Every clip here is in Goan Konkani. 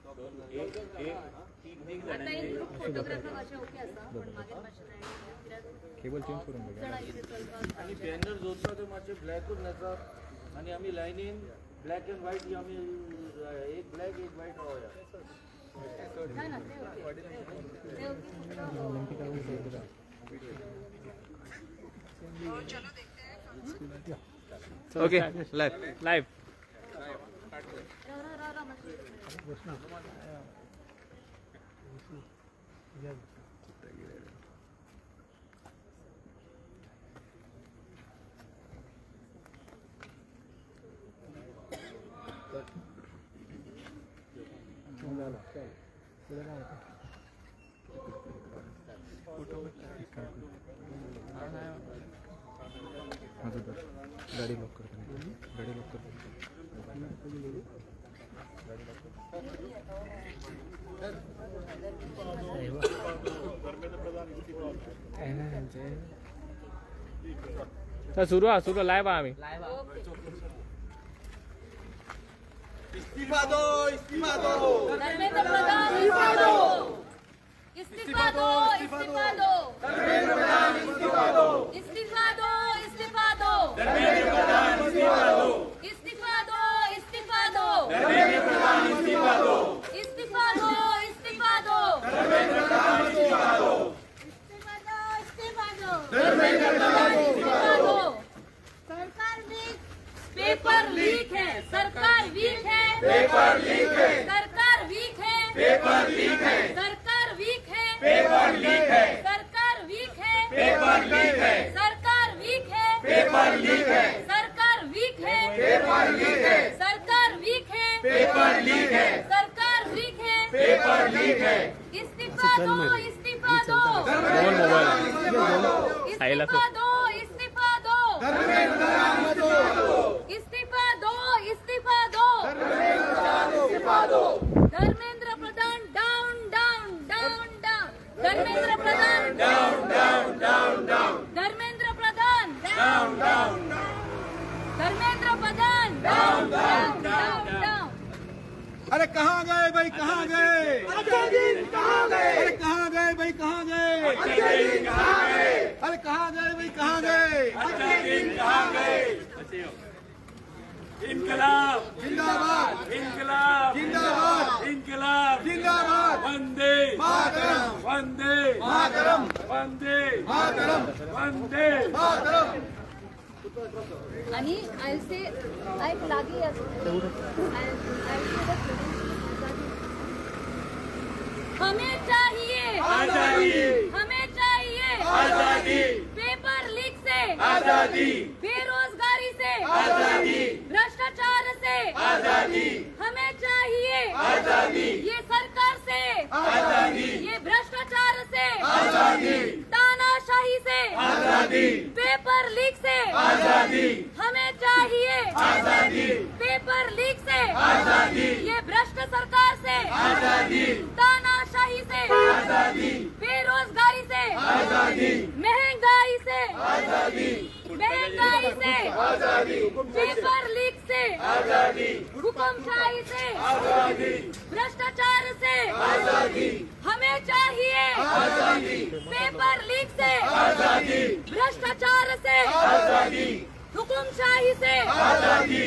आता एक ग्रुप फोटोग्राफर अशें ओके आसा पण मागीर मातशें जाय कित्याक केबल चेंज करून खूब जाणां इथे चलपाक आणि बॅनर जोडता ते मातशे ब्लॅकूच न्हेता आनी आमी लायनीन ब्लॅक अँड व्हायट आमी एक ब्लॅक एक व्हायट रावया. ना ना, ते ओके, ते ओके, ते ओके फक्त ओके, लाईव्ह लाईव्ह. राव राव राव राव मातशें. माझं दर गाडी लॉक करतो, गाडी लॉक करतो. सुरू हा, सुरू लाईव्ह आम्ही. इस्तीफा दो, इस्तीफा दो. धर्मेंद्र प्रधान इस्तीफा दो, इस्तीफा दो, इस्तीफा दो. धर्मेंद्र प्रधान इस्तीफा दो, इस्तीफा दो, इस्तीफा दो. धर्मेंद्र प्रधान इस्तीफा दो, इस्तीफा दो, इस्तीफा दो. धर्मेंद्र प्रधान इस्तीफा दो, इस्तीफा दो, इस्तीफा दो. धर्मेंद्र प्रधान इस्तीफा दो, इस्तीफा दो, धर्मेंद्र प्रधान इस्तीफा दो. सरकार वीक, पेपर लीक है. सरकार वीक है, पेपर लीक है. सरकार वीक है, पेपर लीक है. सरकार वीक है, पेपर लीक है. सरकार वीक है, पेपर लीक है. सरकार वीक है, पेपर लीक है. सरकार वीक है, पेपर लीक है. सरकार वीक है, पेपर लीक है. सरकार वीक है, पेपर लीक है. इस्तीफा दो, इस्तीफा दो. इस्तीफा दो, इस्तीफा दो. इस्तीफा दो, इस्तीफा दो. Dharmendra Pradhan down, down, down, down. Dharmendra Pradhan down, down, down, down. Dharmendra Pradhan down, down, Dharmendra Pradhan down, down, down, down. अरे कहाँ गए भाई, कहाँ गए? कहाँ गए? अरे कहाँ गए भाई, कहाँ गए? अरे कहाँ गए भाई, कहाँ गए? इन्कलाब जिंदाबाद, इन्कलाब, जिंदाबाद, इन्कलाब, जिंदाबाद. वंदे मातरम, वंदे मातरम, वंदे मातरम, वंदे मातरम. आणि I से एक लागी हमें चाहिए आजादी, हमें चाहिए आजादी, पेपर लीक से आजादी, बेरोजगारी से आजादी, भ्रष्टाचार से आजादी, हमें चाहिए आजादी, ये सरकार से आजादी, ये भ्रष्टाचार से आजादी, तानाशाही से आजादी, पेपर लीक से आजादी, हमें चाहिए आजादी, पेपर लीक से आजादी, ये भ्रष्ट सरकार से आजादी, तानाशाही से आजादी, बेरोजगारी से आजादी, महंगाई से आजादी, महंगाई से आजादी, पेपर लीक से आजादी, हुकुमशाही से आजादी, भ्रष्टाचार से आजादी, हमें चाहिए आजादी, पेपर लीक से आजादी, भ्रष्टाचार से आजादी, हुकुमशाही से आजादी.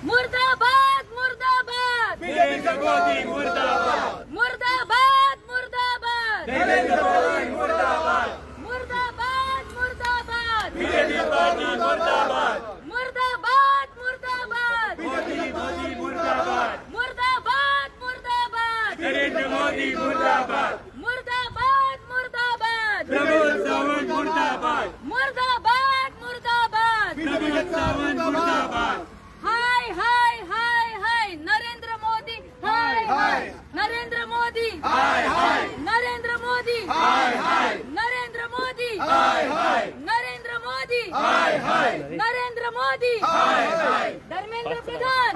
मुर्दाबाद, मुर्दाबाद. नरेंद्र मोदी मुर्दाबाद. मुर्दाबाद, मुर्दाबाद. नरेंद्र मोदी मुर्दाबाद. मुर्दाबाद, मुर्दाबाद. बीजेपी पार्टी मुर्दाबाद. मुर्दाबाद, मुर्दाबाद. मोदी मोदी मुर्दाबाद. मुर्दाबाद, मुर्दाबाद. नरेंद्र मोदी मुर्दाबाद. मुर्दाबाद, मुर्दाबाद. प्रमोद सावंत मुर्दाबाद. मुर्दाबाद, मुर्दाबाद. प्रमोद सावंत मुर्दाबाद. हाय हाय हाय हाय नरेंद्र मोदी, हाय हाय नरेंद्र मोदी, हाय हाय नरेंद्र मोदी, हाय हाय नरेंद्र मोदी, हाय हाय नरेंद्र मोदी, हाय हाय नरेंद्र मोदी, हाय हाय. धर्मेंद्र प्रधान,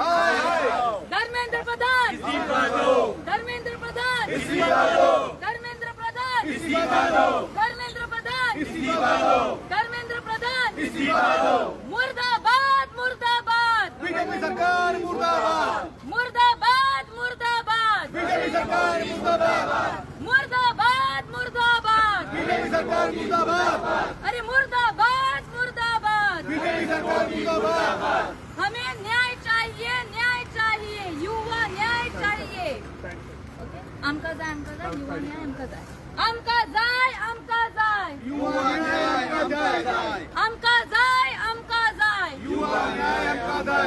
धर्मेंद्र प्रधान, इस्तीफा दो, धर्मेंद्र प्रधान, इस्तीफा दो, धर्मेंद्र प्रधान, इस्तीफा दो, धर्मेंद्र प्रधान, इस्तीफा दो, धर्मेंद्र प्रधान. इस्तीफा दो. मुर्दाबाद, मुर्दाबाद. बीजेपी सरकार मुर्दाबाद. मुर्दाबाद. सरकार मुर्दाबाद। अरे मुर्दाबाद मुर्दाबाद, बीजेपी सरकार मुर्दाबाद। हमें न्याय चाहिए, न्याय चाहिए, युवा न्याय चाहिए। ओके, आमकां जाय, आमकां जाय, युवा न्याय आमकां जाय, आमकां जाय, आमकां जाय, युवा न्याय आमकां जाय, आमकां जाय, आमकां जाय, युवा न्याय आमकां जाय,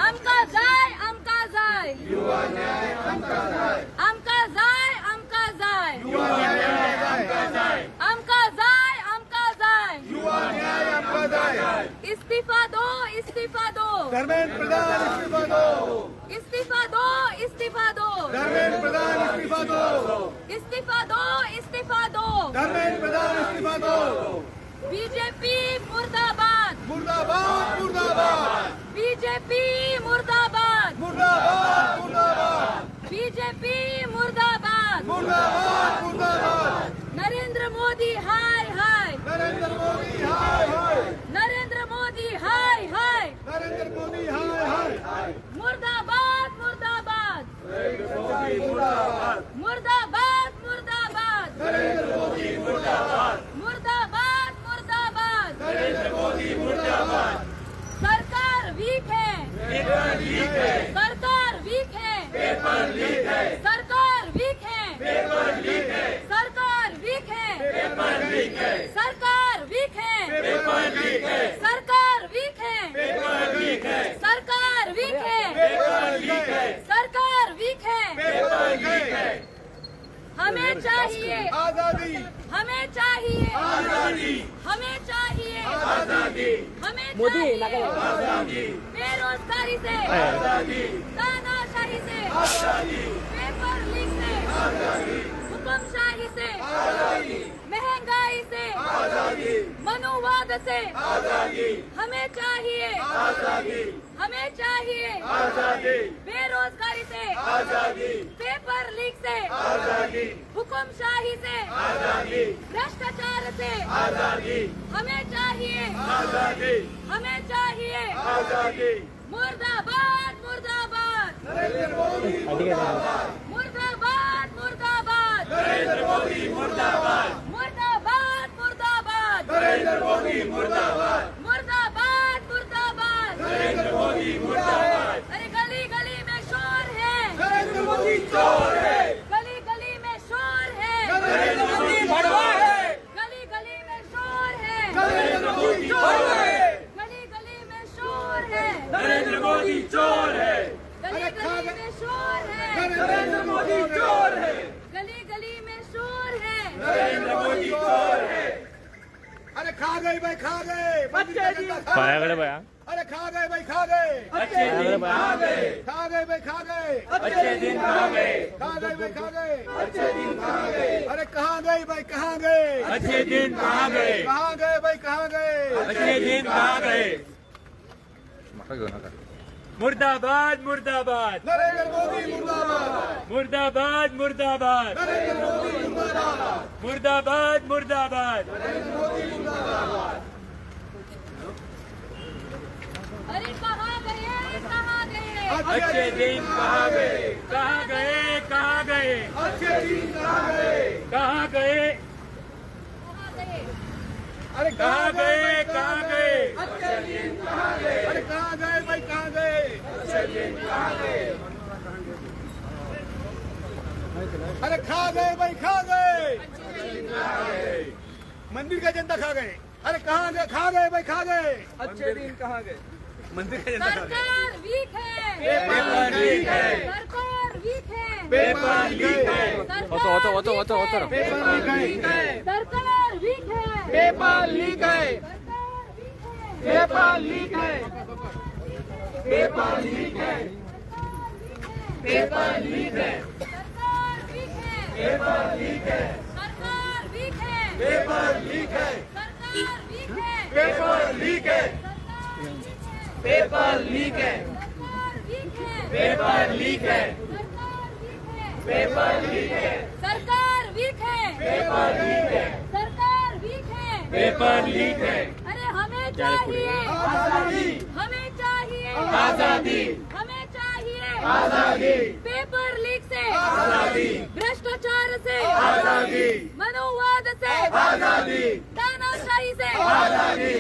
आमकां जाय, आमकां जाय, युवा न्याय आमकां जाय, आमकां जाय, आमकां जाय, युवा न्याय आमकां जाय, आमकां जाय, आमकां जाय, युवा न्याय आमकां जाय। इस्तीफा दो, इस्तीफा दो, धर्मेंद्र प्रधान इस्तीफा दो, इस्तीफा दो, इस्तीफा दो, धर्मेंद्र प्रधान इस्तीफा दो, इस्तीफा दो, इस्तीफा दो, धर्मेंद्र प्रधान इस्तीफा दो। बीजेपी मुर्दाबाद, मुर्दाबाद मुर्दाबाद, बीजेपी मुर्दाबाद, मुर्दाबाद मुर्दाबाद, बीजेपी मुर्दाबाद, मुर्दाबाद मुर्दाबाद। नरेंद्र मोदी हाय हाय, नरेंद्र मोदी हाय हाय, नरेंद्र मोदी हाय हाय, नरेंद्र मोदी हाय हाय। मुर्दाबाद मुर्दाबाद, मुर्दाबाद मुर्दाबाद, नरेंद्र मोदी मुर्दाबाद, मुर्दाबाद मुर्दाबाद। नरेंद्र मोदी मुर्दाबाद। सरकार वीक है, पेपर लीक है, सरकार वीक है, पेपर लीक है, सरकार वीक है, पेपर लीक है, सरकार वीक है, पेपर लीक है, सरकार वीक है, पेपर लीक है, सरकार वीक है, पेपर लीक है, सरकार वीक है, पेपर लीक है, सरकार वीक है। पेपर लीक है। हमें चाहिए आजादी, हमें चाहिए, आजादी, हमें चाहिए, आजादी, हमें चाहिए, आजादी, बेरोजगारी से, आजादी, तानाशाही से, आजादी, पेपर लीक से, आजादी, हुकुमशाही से, आजादी, महंगाई से, आजादी, मनुवाद से, आजादी, हमें चाहिए, आजादी, हमें चाहिए, आजादी, बेरोजगारी से, आजादी, पेपर लीक से, आजादी, हुकुमशाही से, आजादी, भ्रष्टाचार से, आजादी, हमें चाहिए, आजादी, हमें चाहिए, आजादी। मुर्दाबाद मुर्दाबाद, नरेंद्र मोदी मुर्दाबाद, मुर्दाबाद मुर्दाबाद, नरेंद्र मोदी मुर्दाबाद, मुर्दाबाद मुर्दाबाद, नरेंद्र मोदी मुर्दाबाद, मुर्दाबाद मुर्दाबाद। नरेंद्र मोदी मुर्दाबाद। अरे गली गली में शोर है, नरेंद्र मोदी चोर है, गली गली में शोर है, नरेंद्र मोदी भड़वा है, गली गली में शोर है, नरेंद्र मोदी चोर है, गली गली में शोर है, नरेंद्र मोदी चोर है, गली गली में शोर है, नरेंद्र मोदी चोर है, गली गली में शोर है। नरेंद्र मोदी चोर है। अरे खा गए भाई खा गए, पायाकडे बया। अरे खा गए भाई खा गए, अच्छे दिन कहाँ गए, खा गए भाई खा गए, अच्छे दिन कहाँ गए, खा गए भाई खा गए, अच्छे दिन कहाँ गए, अरे कहाँ गए भाई कहाँ गए, अच्छे दिन कहाँ गए, कहाँ गए भाई कहाँ गए। अच्छे दिन कहाँ गए। म्हाका घेऊ नाका। मुर्दाबाद मुर्दाबाद, नरेंद्र मोदी मुर्दाबाद, मुर्दाबाद मुर्दाबाद, नरेंद्र मोदी मुर्दाबाद, मुर्दाबाद मुर्दाबाद। नरेंद्र मोदी मुर्दाबाद। अरे कहाँ गए, कहाँ गए, अच्छे दिन कहाँ गए, कहाँ गए, कहाँ गए, अच्छे दिन कहाँ गए, कहाँ गए, कहाँ गए। अरे कहाँ गए, कहाँ गए, अच्छे दिन कहाँ गए, अरे कहाँ गए भाई कहाँ गए, अच्छे दिन कहाँ गए, अरे खा गए भाई खा गए, मंदिर का जनता खा गए, अरे कहाँ गए, खा गए भाई खा गए, अच्छे दिन कहाँ गए? मंदिर का जनता खा गए। सरकार वीक है, पेपर लीक है, सरकार वीक है, पेपर लीक है, सरकार वीक है, पेपर लीक है, सरकार वीक है, पेपर लीक है, सरकार वीक है, पेपर लीक है, पेपर लीक है, सरकार वीक है, पेपर लीक है, सरकार वीक है, पेपर लीक है, सरकार वीक है, पेपर लीक है, सरकार वीक है, पेपर लीक है, सरकार वीक है, पेपर लीक है, सरकार वीक है, पेपर लीक है, सरकार वीक है, पेपर लीक है, सरकार वीक है। पेपर लीक है। अरे हमें चाहिए, आजादी, हमें चाहिए, आजादी, हमें चाहिए, आजादी, पेपर लीक से, से, आजादी, भ्रष्टाचार से, आजादी, मनुवाद से, आजादी, तानाशाही से, आजादी,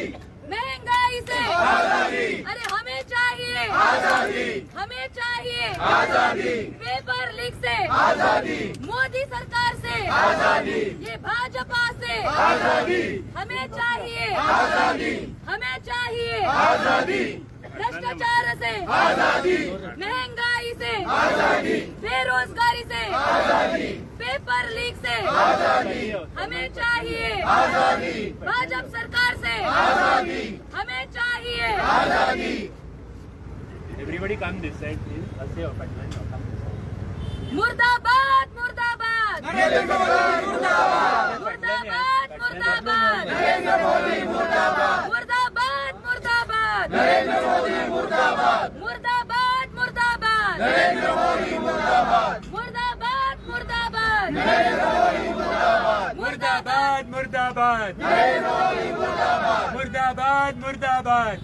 महंगाई से, आजादी। अरे हमें चाहिए आजादी, हमें चाहिए आजादी, पेपर लीक से आजादी, मोदी सरकार से आजादी, ये भाजपा से आजादी, हमें चाहिए आजादी, हमें चाहिए आजादी, भ्रष्टाचार से आजादी, महंगाई से आजादी, बेरोजगारी से आजादी, पेपर लीक से आजादी, हमें चाहिए आजादी, भाजपा सरकार से आजादी, हमें चाहिए आजादी। Everybody come this side please. असे हो, फाटल्यान यो, come this side. मुर्दाबाद, मुर्दाबाद, मुर्दाबाद, मुर्दाबाद, मुर्दाबाद, मुर्दाबाद, मुर्दाबाद, मुर्दाबाद, मुर्दाबाद, मुर्दाबाद, मुर्दाबाद, मुर्दाबाद, मुर्दाबाद, मुर्दाबाद, मुर्दाबाद।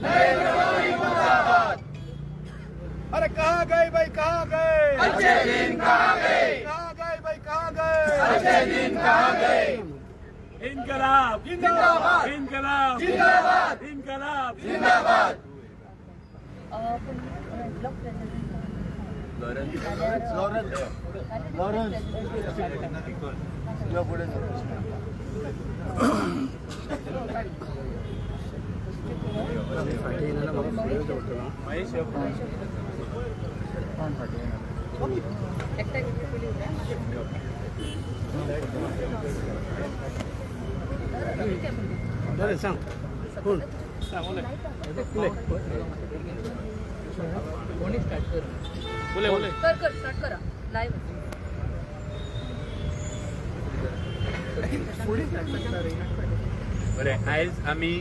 अरे कहाँ गए भाई, कहाँ गए? अच्छे दिन कहाँ गए? कहाँ गए भाई, कहाँ गए? अच्छे दिन कहाँ गए? इन्कलाब जिंदाबाद, इन्कलाब जिंदाबाद, इन्कलाब जिंदाबाद। लॉरेन्स, लॉरेन्स, तुझ्या पुढे। फाटी येयना ना म्हाका, फुडें दवरतलो। महेश यो। कोण फाटी येयना? बरें सांग कोण। कर कर, स्टार्ट करा लाईव्ह। बरें, आयज आमी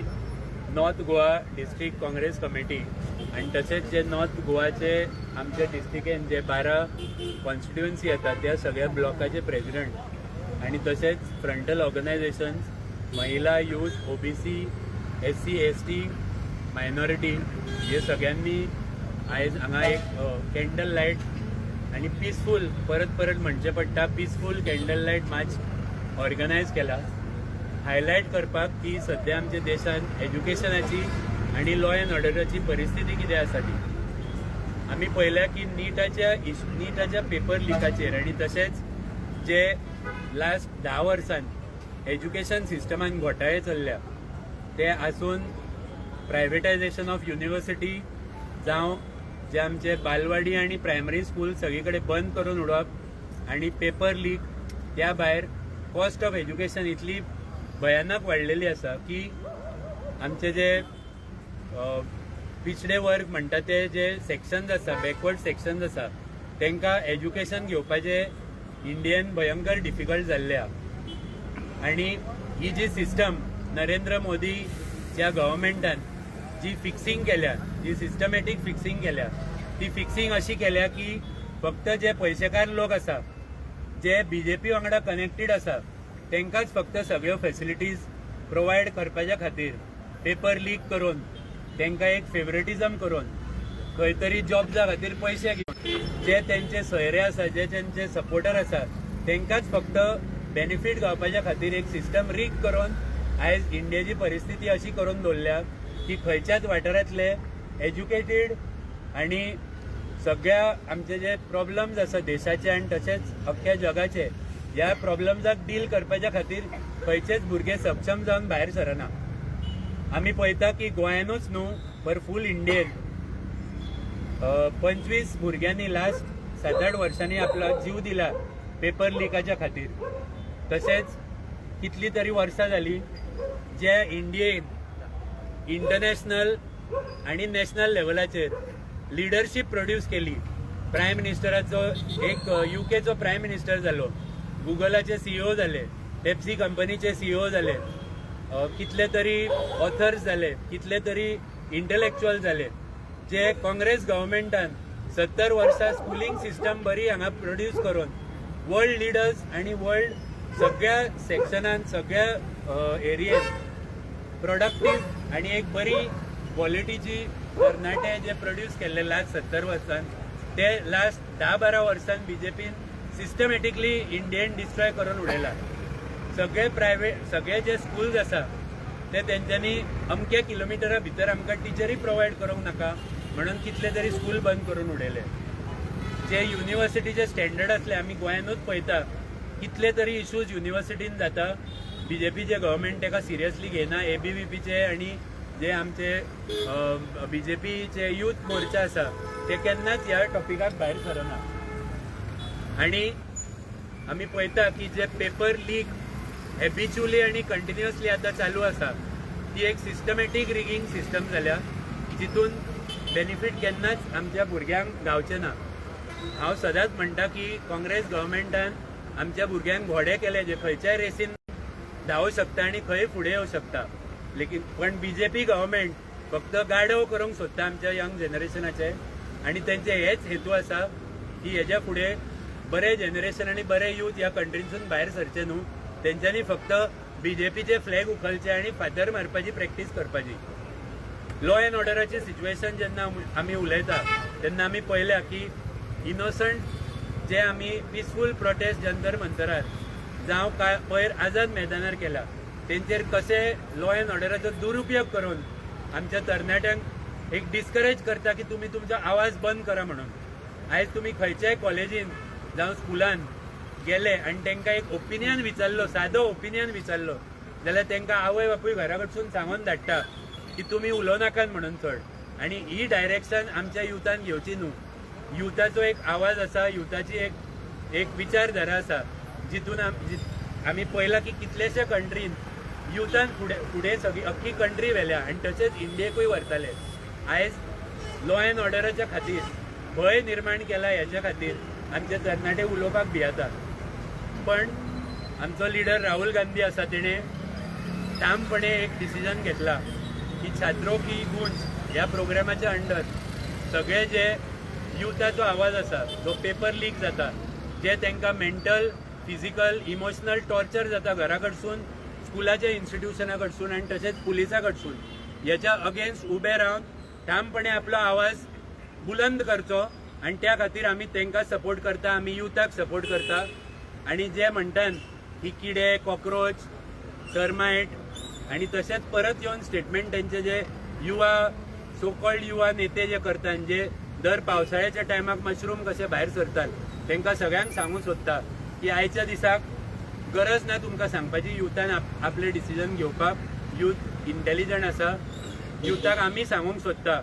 north Goa district Congress committee आनी तशेंच जे नॉर्थ गोवाचे आमच्या डिस्ट्रिक्टेन जे 12 कॉन्स्टिट्युएन्सी येता त्या सगळ्या ब्लॉकाचे प्रेजिडंट आनी तशेंच फ्रंटल ऑर्गनायझेशन्स, महिला, youth, OBC, SC, ST, minority हे सगळ्यांनी आयज हांगा एक कॅन्डल लायट आनी पिसफूल, परत परत म्हणचें पडटा, peaceful candle light march organize केला, हायलायट करपाक की सद्या आमच्या देशांत एज्युकेशनाची आनी लॉ एंड ऑर्डराची परिस्थिती कितें आसा ती। आमी पळयल्या की निटाच्या पेपर लिकाचेर आनी तशेंच जे लास्ट 10 वर्सान एज्युकेशन सिस्टमान घोटाळे चल्ल्या ते आसून प्रायवेटायझेशन ऑफ युनिवर्सिटी जावं, जे आमचे बालवाडी आनी प्रायमरी स्कूल सगळे कडेन बंद करून उडोवप आनी पेपर लीक, त्या भायर कॉस्ट ऑफ एज्युकेशन इतली भयानक वाडलेली आसा की आमचे जे पिछडे वर्ग म्हणटा ते जे सेक्शन्स आसा, बॅकवर्ड सेक्शन्स आसा, तांकां एज्युकेशन घेवपाचें इंडियन भयंकर डिफिकल्ट जाल्लें आहा। आनी ही जी सिस्टम नरेंद्र मोदीच्या गव्हर्मेंटान जी फिक्सिंग केल्या, जी सिस्टमॅटीक फिक्सिंग केल्या, ती फिक्सिंग अशी केल्या की फक्त जे पयशेकार लोक आसा, जे बीजेपी वांगडा कनेक्टेड आसा, तांकांच फक्त सगळ्यो फेसिलिटीज प्रोवायड करपाच्या खातीर पेपर लीक करून, तांकां एक फेवरेटिझम करून, खंय तरी जॉब्सा खातीर पयशे घेवन, जे तेंचे सोयरे आसा, जे तेंचे सपोर्टर आसा, तांकांच फक्त बेनिफीट गावपाच्या खातीर एक सिस्टम रीग करून आयज इंडियेची परिस्थिती अशी करून दवरल्या की खंयच्याच वाठारांतले एज्युकेटेड आनी सगळ्या आमचे जे प्रॉब्लम्स आसा देशाचे आनी तशेंच अख्ख्या जगाचे, ह्या प्रॉब्लम्साक डील करपाच्या खातीर खंयचेच भुरगे सक्षम जावन भायर सरना। आमी पळयता की गोंयानूच न्हू पर फूल इंडियेन 25 भुरग्यांनी लास्ट 7-8 वर्सांनी आपलो जीव दिला पेपर लिकाच्या खातीर। तशेंच कितली तरी वर्सां जाली जे इंडियेन इंटरनॅशनल आनी नॅशनल लेवलाचेर लिडरशीप प्रोड्यूस केली, प्रायम मिनिस्टराचो एक युकेचो प्रायम मिनिस्टर जालो, गुगलाचे सीईओ जाले, पेप्सी कंपनीचे सीईओ जाले, कितले तरी ऑथर्स जाले, कितले तरी इंटलेक्च्युअल जाले, जे काँग्रेस गव्हर्मेंटान 70 वर्सां स्कुलींग सिस्टम बरी हांगा प्रोड्यूस करून वर्ल्ड लिडर्स आनी वर्ल्ड सगळ्या सेक्शनान, सगळ्या एरियेन प्रोडक्टीव आनी एक बरी क्वॉलिटीची तरणाटे जे प्रोड्यूस केल्ले लास्ट 70 वर्सान, ते लास्ट 10-12 वर्सान बीजेपीन सिस्टमॅटिकली इंडियन डिस्ट्रॉय करून उडयला. सगळे प्रायवेट, सगळे जे स्कूल्स आसा ते तेंच्यांनी अमक्या किलोमिटरा भितर आमकां टिचरी प्रोवायड करूंक नाका म्हणून कितले तरी स्कूल बंद करून उडयले. जे युनिव्हर्सिटीचे स्टँडर्ड आसले, आमी गोंयानूच पळयता कितले तरी इश्यूज युनिव्हर्सिटीन जाता. बीजेपीचे गव्हर्मेंट ताका सिरियसली घेना. एबीव्हीपीचे आनी जे आमचे बीजेपीचे यूथ मोर्चा आसा ते केन्नाच ह्या टॉपिकाक भायर सरना. आनी आमी पळयता की जे पेपर लीक हॅबिच्युअली आनी कंटिन्युअसली आतां चालू आसा ती एक सिस्टमॅटीक रिगींग सिस्टम जाल्या, जितून बेनिफीट केन्नाच आमच्या भुरग्यांक गावचें ना. हांव सदांच म्हणटा की काँग्रेस गव्हर्मेंटान आमच्या भुरग्यांक घोडे केले जे खंयच्याय रेसीन धांवू शकता आनी खंय फुडें येवं शकता. लेकीन पण बीजेपी गव्हर्मेंट फक्त गाडव करूंक सोदता आमच्या यंग जनरेशनाचे आनी तेंचे हेच हेतू आसा की हेज्या फुडें बरे जनरेशन आनी बरे यूथ ह्या कंट्रीनसून भायर सरचे न्हू. तेंच्यांनी फक्त बीजेपीचे फ्लॅग उखलचे आनी फातर मारपाची प्रॅक्टीस करपाची. लॉ एन्ड ऑर्डराचे सिच्युएशन जेन्ना आमी उलयता तेन्ना आमी पळयल्या की इनोसंट जे आमी पिसफूल प्रोटेस्ट जंतर मंतरार जावं काय पयर आझाद मैदानार केला तेंचेर कशे लॉ एन्ड ऑर्डराचो दुरुपयोग करून आमच्या तरणाट्यांक एक डिस्करेज करता की तुमी तुमचो आवाज बंद करा म्हणून. आयज तुमी खंयच्याय कॉलेजीन जावं स्कुलान गेले आनी तांकां एक ओपिनियन विचारलो, सादो ओपिनियन विचारलो जाल्यार तांकां आवय बापूय घरा कडसून सांगून धाडटा की तुमी उलोवं नाकात म्हणून चड. आनी ही डायरेक्शन आमच्या युथान घेवची न्हू. युथाचो एक आवाज आसा, युथाची एक एक विचारधारा आसा जितून आमी पळयलां की कितलेशे कंट्रीन युथान फुडें फुडें सगळी अख्खी कंट्री व्हेल्या आनी तशेंच इंडियेकूय व्हरताले. आयज लॉ एन्ड ऑर्डराच्या खातीर भंय निर्माण केला, हेच्या खातीर आमचे तरणाटे उलोवपाक भियेतात. पण आमचो लिडर राहुल गांधी आसा तेणें ठामपणे एक डिसिजन घेतला की छात्रो की गुंज ह्या प्रोग्रामाच्या अंडर सगळे जे युथाचो आवाज आसा जो पेपर लीक जाता, जे तांकां मेंटल, फिजिकल, इमोशनल टॉर्चर जाता घरा कडसून, स्कुलाच्या इन्स्टिट्युशना कडसून आनी तशेंच पुलिसा कडसून, हेच्या अगेन्स्ट उबे रावन ठामपणे आपलो आवाज बुलंद करचो. आनी त्या खातीर आमी तांकां सपोर्ट करता, आमी युथाक सपोर्ट करता. आनी जे म्हणटात ही किडे, कॉक्रोच, टर्मायट आनी तशेंच परत येवन स्टेटमेंट तेंचे जे युवा, सो कॉल्ड युवा नेते जे करतात, जे दर पावसाळ्याच्या टायमाक मशरूम कशे भायर सरतात, तांकां सगळ्यांक सांगूंक सोदता की आयच्या दिसाक गरज ना तुमकां सांगपाची युथान आपले डिसिजन घेवपाक. युथ इंटेलिजंट आसा. युथाक आमी सांगूंक सोदता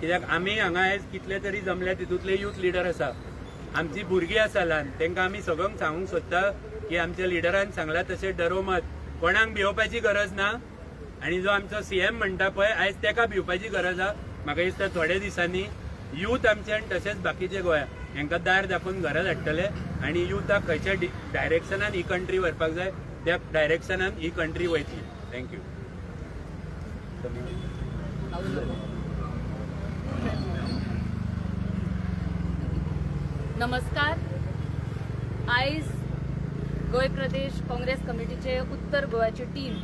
कित्याक आमी हांगा आयज कितले तरी जमले तितूंतले युथ लिडर आसा, आमची भुरगीं आसा ल्हान, तांकां आमी सगळ्यांक सांगूंक सोदता की आमच्या लिडरान सांगलां तशें डरो मत, कोणाक भिवपाची गरज ना. आनी जो आमचो सीएम म्हणटा पळय आयज तेका भिवपाची गरज आसा. म्हाका दिसता थोड्या दिसांनी यूथ आमचे आनी तशेंच बाकीचे गोंया हांकां दार दाखोवन घरा धाडटले आनी युथाक खंयच्या डायरेक्शनान ही कंट्री व्हरपाक जाय त्या डायरेक्शनान ही कंट्री वयतली. Thank you. नमस्कार. आयज गोंय प्रदेश काँग्रेस कमिटीचे उत्तर गोव्याची टीम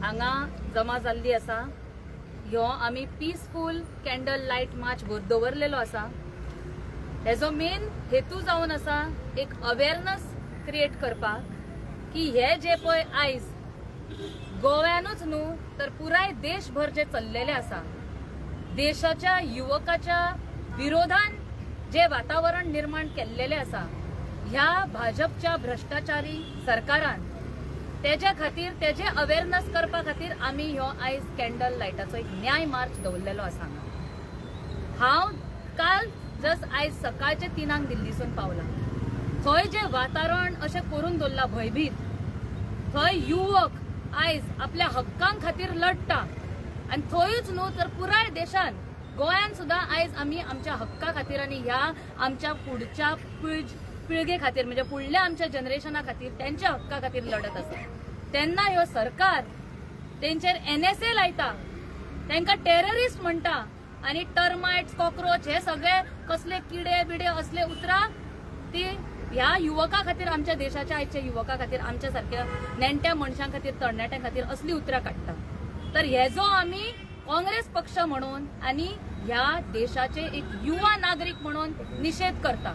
हांगा जमा जाल्ली आसा. ह्यो आमी पिसफूल कॅन्डल लायट मार्च दवरलेलो आसा. हेजो मेन हेतू जावन आसा एक अवेरनस क्रिएट करपाक की हे जे पळय आयज गोव्यानूच न्हू तर पुराय देशभर जे चल्लेले आसा, देशाच्या युवकाच्या विरोधान जे वातावरण निर्माण केल्लेले आसा ह्या भाजपच्या भ्रष्टाचारी सरकारान, तेज्या खातीर तेजे अवेरनस करपा खातीर आमी ह्यो आयज कॅन्डल लायटाचो एक न्याय मार्च दवरलेलो आसा. हांव काल जस्ट आयज सकाळचे 3 दिल्लीसून पावला. थंय जे वातावरण अशें करून दवरलां भंयभीत, थंय युवक आयज आपल्या हक्कां खातीर लढटा आनी थंयूच न्हू तर पुराय देशान, गोंयान सुद्दां आयज आमी आमच्या हक्का खातीर आनी ह्या आमच्या फुडच्या पिळगे खातीर, म्हणजे फुडल्या आमच्या जनरेशना खातीर, तेंच्या हक्का खातीर लढत आसा. तेन्ना ह्यो सरकार तेंचेर एनएसए लायता, तेंकां टेररिस्ट म्हणटा आनी टर्मायट्स, कॉक्रोच हे सगळे कसले किडे बिडे असले उतरां ती ह्या युवका खातीर, आमच्या देशाच्या आयच्या युवका खातीर, आमच्या सारक्या नेणट्या मनशां खातीर, तरणाट्यां खातीर असली उतरां काडटा. तर हेजो आमी काँग्रेस पक्ष म्हणून आनी ह्या देशाचे एक युवा नागरीक म्हणून निशेध करता.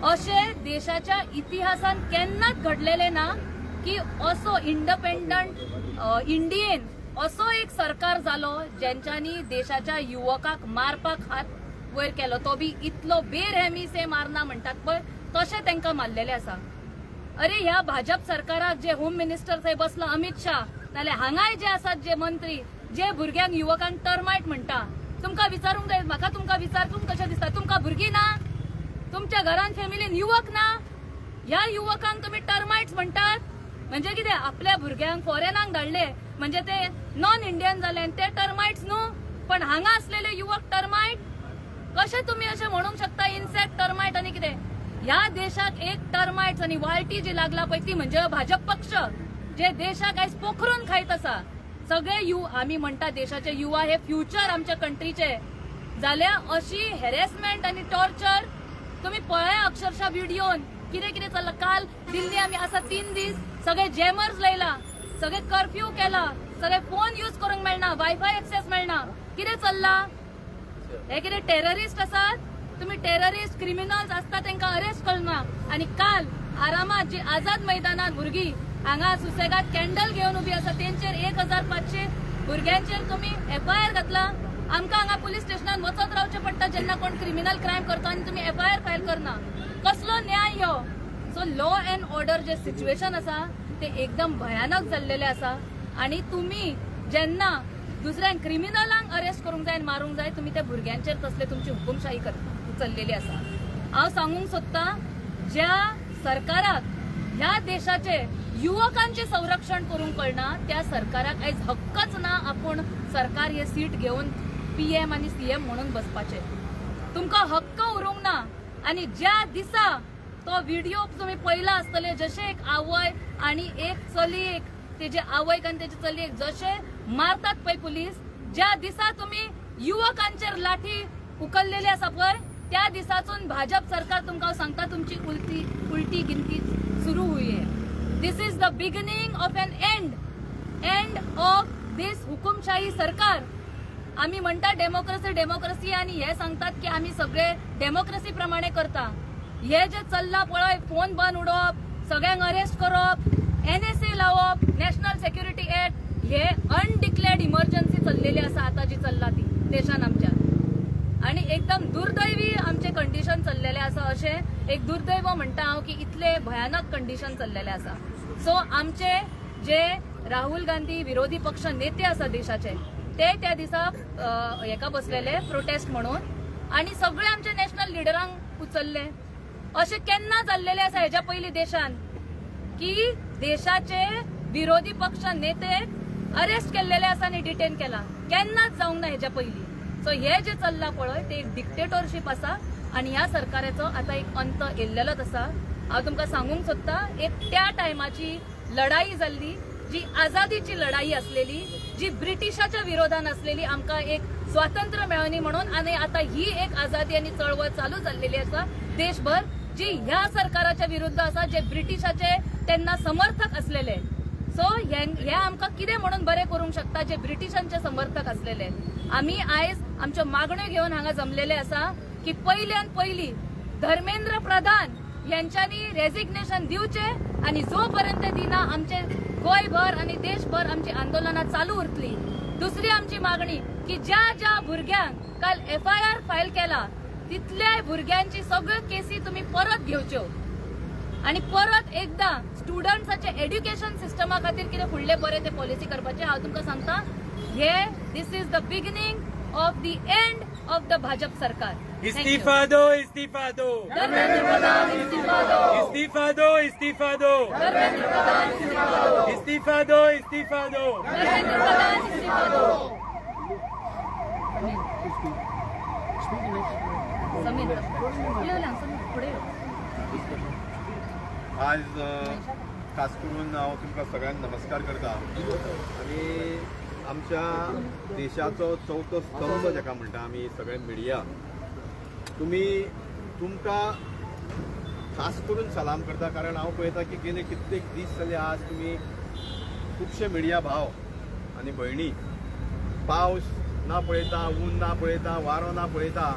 अशें देशाच्या इतिहासान केन्नाच घडलेलें ना की असो इंडिपेंडंट इंडियेन असो एक सरकार जालो जेंच्यांनी देशाच्या युवकाक मारपाक हात वयर केलो, तो बी इतलो बेरहमी से मारना म्हणटात पळय तशें तांकां मारलेलें आसा. अरे ह्या भाजप सरकाराक जे होम मिनिस्टर थंय बसला अमित शाह, नाल्यार हांगाय जे आसात जे मंत्री जे भुरग्यांक युवकांक टर्मायट म्हणटा, तुमकां विचारूंक जाय, म्हाका तुमकां विचारूंक कशें दिसता, तुमकां भुरगीं ना, तुमच्या घरान फॅमिलीन युवक ना, ह्या युवकांक तुमी टर्मायट्स म्हणटात म्हणजे कितें? आपल्या भुरग्यांक फॉरेनाक धाडले म्हणजे ते नॉन इंडियन जाले आनी ते टर्मायट्स न्हू, पण हांगा असलेले युवक टर्मायट कशे तुमी अशें म्हणूंक शकता? इन्सेक्ट टर्मायट आनी कितें? ह्या देशाक एक टर्मायट्स आनी वाळटी जी लागला पळय ती म्हणजे भाजप पक्ष, जे देशाक आयज पोखरून खायत आसा. सगळे आमी म्हणटा देशाचे युवा हे फ्युचर आमच्या कंट्रीचे, जाल्यार अशी हॅरेसमेंट आनी टॉर्चर तुम्ही पळया अक्षरशः व्हिडिओन कितें कितें चल्लां. काल दिल्ली आमी आसा 3 दीस सगळे जॅमर्स लायला, सगळे कर्फ्यू केला, सगळे फोन यूज करूंक मेळना, वायफाय एक्सेस मेळना, कितें चल्लां? हे कितें टेररिस्ट आसात? तुम्ही टेररिस्ट क्रिमिनल्स आसता तांकां अरेस्ट करना. आनी काल आरामात जी आझाद मैदानात भुरगीं हांगा सुसेगात कॅन्डल घेवन उबी आसा तेंचेर 1500 भुरग्यांचेर तुमी एफआयआर घातला. आमकां हांगा पुलीस स्टेशनान वचत रावचें पडटा जेन्ना कोण क्रिमिनल क्रायम करता आनी तुमी एफआयआर फायल करना. कसलो न्याय ह्यो? So law and order J situation आसा ते एकदम भयानक जाल्लेलें आसा. आनी तुमी जेन्ना दुसऱ्यांक क्रिमिनलांक अरेस्ट करूंक जाय आनी मारूंक जाय, तुमी त्या भुरग्यांचेर तसले तुमची हुकुमशाही चल्लेली आसा. हांव सांगूंक सोदतां, ज्या सरकाराक ह्या देशाचे युवकांचे संरक्षण करूंक कळना त्या सरकाराक आयज हक्कच ना आपूण सरकार हे सीट घेवन पीएम आनी सीएम म्हणून बसपाचे. तुमकां हक्क उरूंक ना. आनी ज्या दिसा तो व्हिडिओ तुमी पळयला आसतले, जशे एक आवय आनी एक चलयेक, तेजे आवयक आनी तेजे चलयेक जशे मारतात पळय पुलीस, ज्या दिसा तुमी युवकांचेर लाठी उखल्लेली आसा पळय त्या दिसासून भाजप सरकार तुमकां हांव सांगता तुमची उलटी गिनती सुरू हुये. This is the beginning of an end, end of this हुकुमशाही सरकार. आमी म्हणटा डेमोक्रेसी डेमोक्रेसी आनी हे सांगतात की आमी सगळे डेमोक्रेसी प्रमाणे करता. हे जे चल्ला पळय, फोन बंद उडोवप, सगळ्यांक अरेस्ट करप, एनएसए लावप, नॅशनल सेक्युरिटी ऍक्ट, हे अनडिक्लेअर्ड इमर्जन्सी चल्लेली आसा आतां जी चल्ला ती देशान आमच्या. आनी एकदम दुर्दैवी आमचें कंडिशन चल्लेलें आसा. अशें एक दुर्दैव म्हणटा हांव की इतले भयानक कंडिशन चल्लेलें आसा. सो आमचे जे राहुल गांधी विरोधी पक्ष नेते आसा देशाचे ते त्या दिसा हेका बसलेले प्रोटेस्ट म्हणून आनी सगळे आमचे नॅशनल लिडरांक उचलले. अशें केन्ना जाल्लेलें आसा हेज्या पयलीं देशान की देशाचे विरोधी पक्ष नेते अरेस्ट केल्लेले आसा आनी डिटेन केला? केन्नाच जावंक ना हेज्या पयलीं. सो हे जे चल्लां पळय ते एक डिक्टेटरशीप आसा आनी ह्या सरकाराचो आतां एक अंत येल्लेलोच आसा. हांव तुमकां सांगूंक सोदतां, एक त्या टायमाची लढाई जाल्ली जी आझादीची लढाई आसलेली, जी ब्रिटिशाच्या विरोधान आसलेली, आमकां एक स्वातंत्र्य मेळोनी म्हणून, आनी आतां ही एक आझादी आनी चळवळ चालू जाल्लेली आसा देशभर, जी ह्या सरकाराच्या विरुद्ध आसा, जे ब्रिटिशाचे तेन्ना समर्थक आसलेले. सो हे आमकां कितें म्हणून बरें करूंक शकता जे ब्रिटिशांचे समर्थक आसलेले. आमी आयज आमच्यो मागण्यो घेवन हांगा जमलेले आसा की पयल्यान पयली धर्मेंद्र प्रधान यांच्यांनी रेजिग्नेशन दिवचे आनी जो पर्यंत दिना आमचे गोंयभर आनी देशभर आमची आंदोलनां चालू उरतली. दुसरी आमची मागणी की ज्या ज्या भुरग्यांक काल एफआयआर फायल केला तितल्याय भुरग्यांची सगळ्यो केसी तुमी परत घेवच्यो आनी परत एकदा स्टुडंट्साचे एड्युकेशन सिस्टमा खातीर कितें फुडले बरें ते पॉलिसी करपाचें. हांव तुमकां सांगता, हे this is the beginning of the end of the Bhajap सरकार. इस्तीफा दो, इस्तीफा दो, धर्मेंद्र प्रधान इस्तीफा दो, इस्तीफा दो, इस्तीफा दो, धर्मेंद्र प्रधान इस्तीफा दो, इस्तीफा दो, इस्तीफा दो. धर्मेंद्र प्रधान इस्तीफा दो. समीर, समीर, पुढे यो. आज खास करून हांव तुमकां सगळ्यांक नमस्कार करता आनी आमच्या देशाचो चवथो स्तंभ जाका म्हणटा आमी सगळे मिडिया, तुमी तुमकां खास करून सलाम करता, कारण हांव पळयता की गेले कित्येक दीस जाले आज तुमी खुबशे मिडिया भाव आनी भयणी पावस ना पळयता, ऊन ना पळयता, वारो ना पळयता,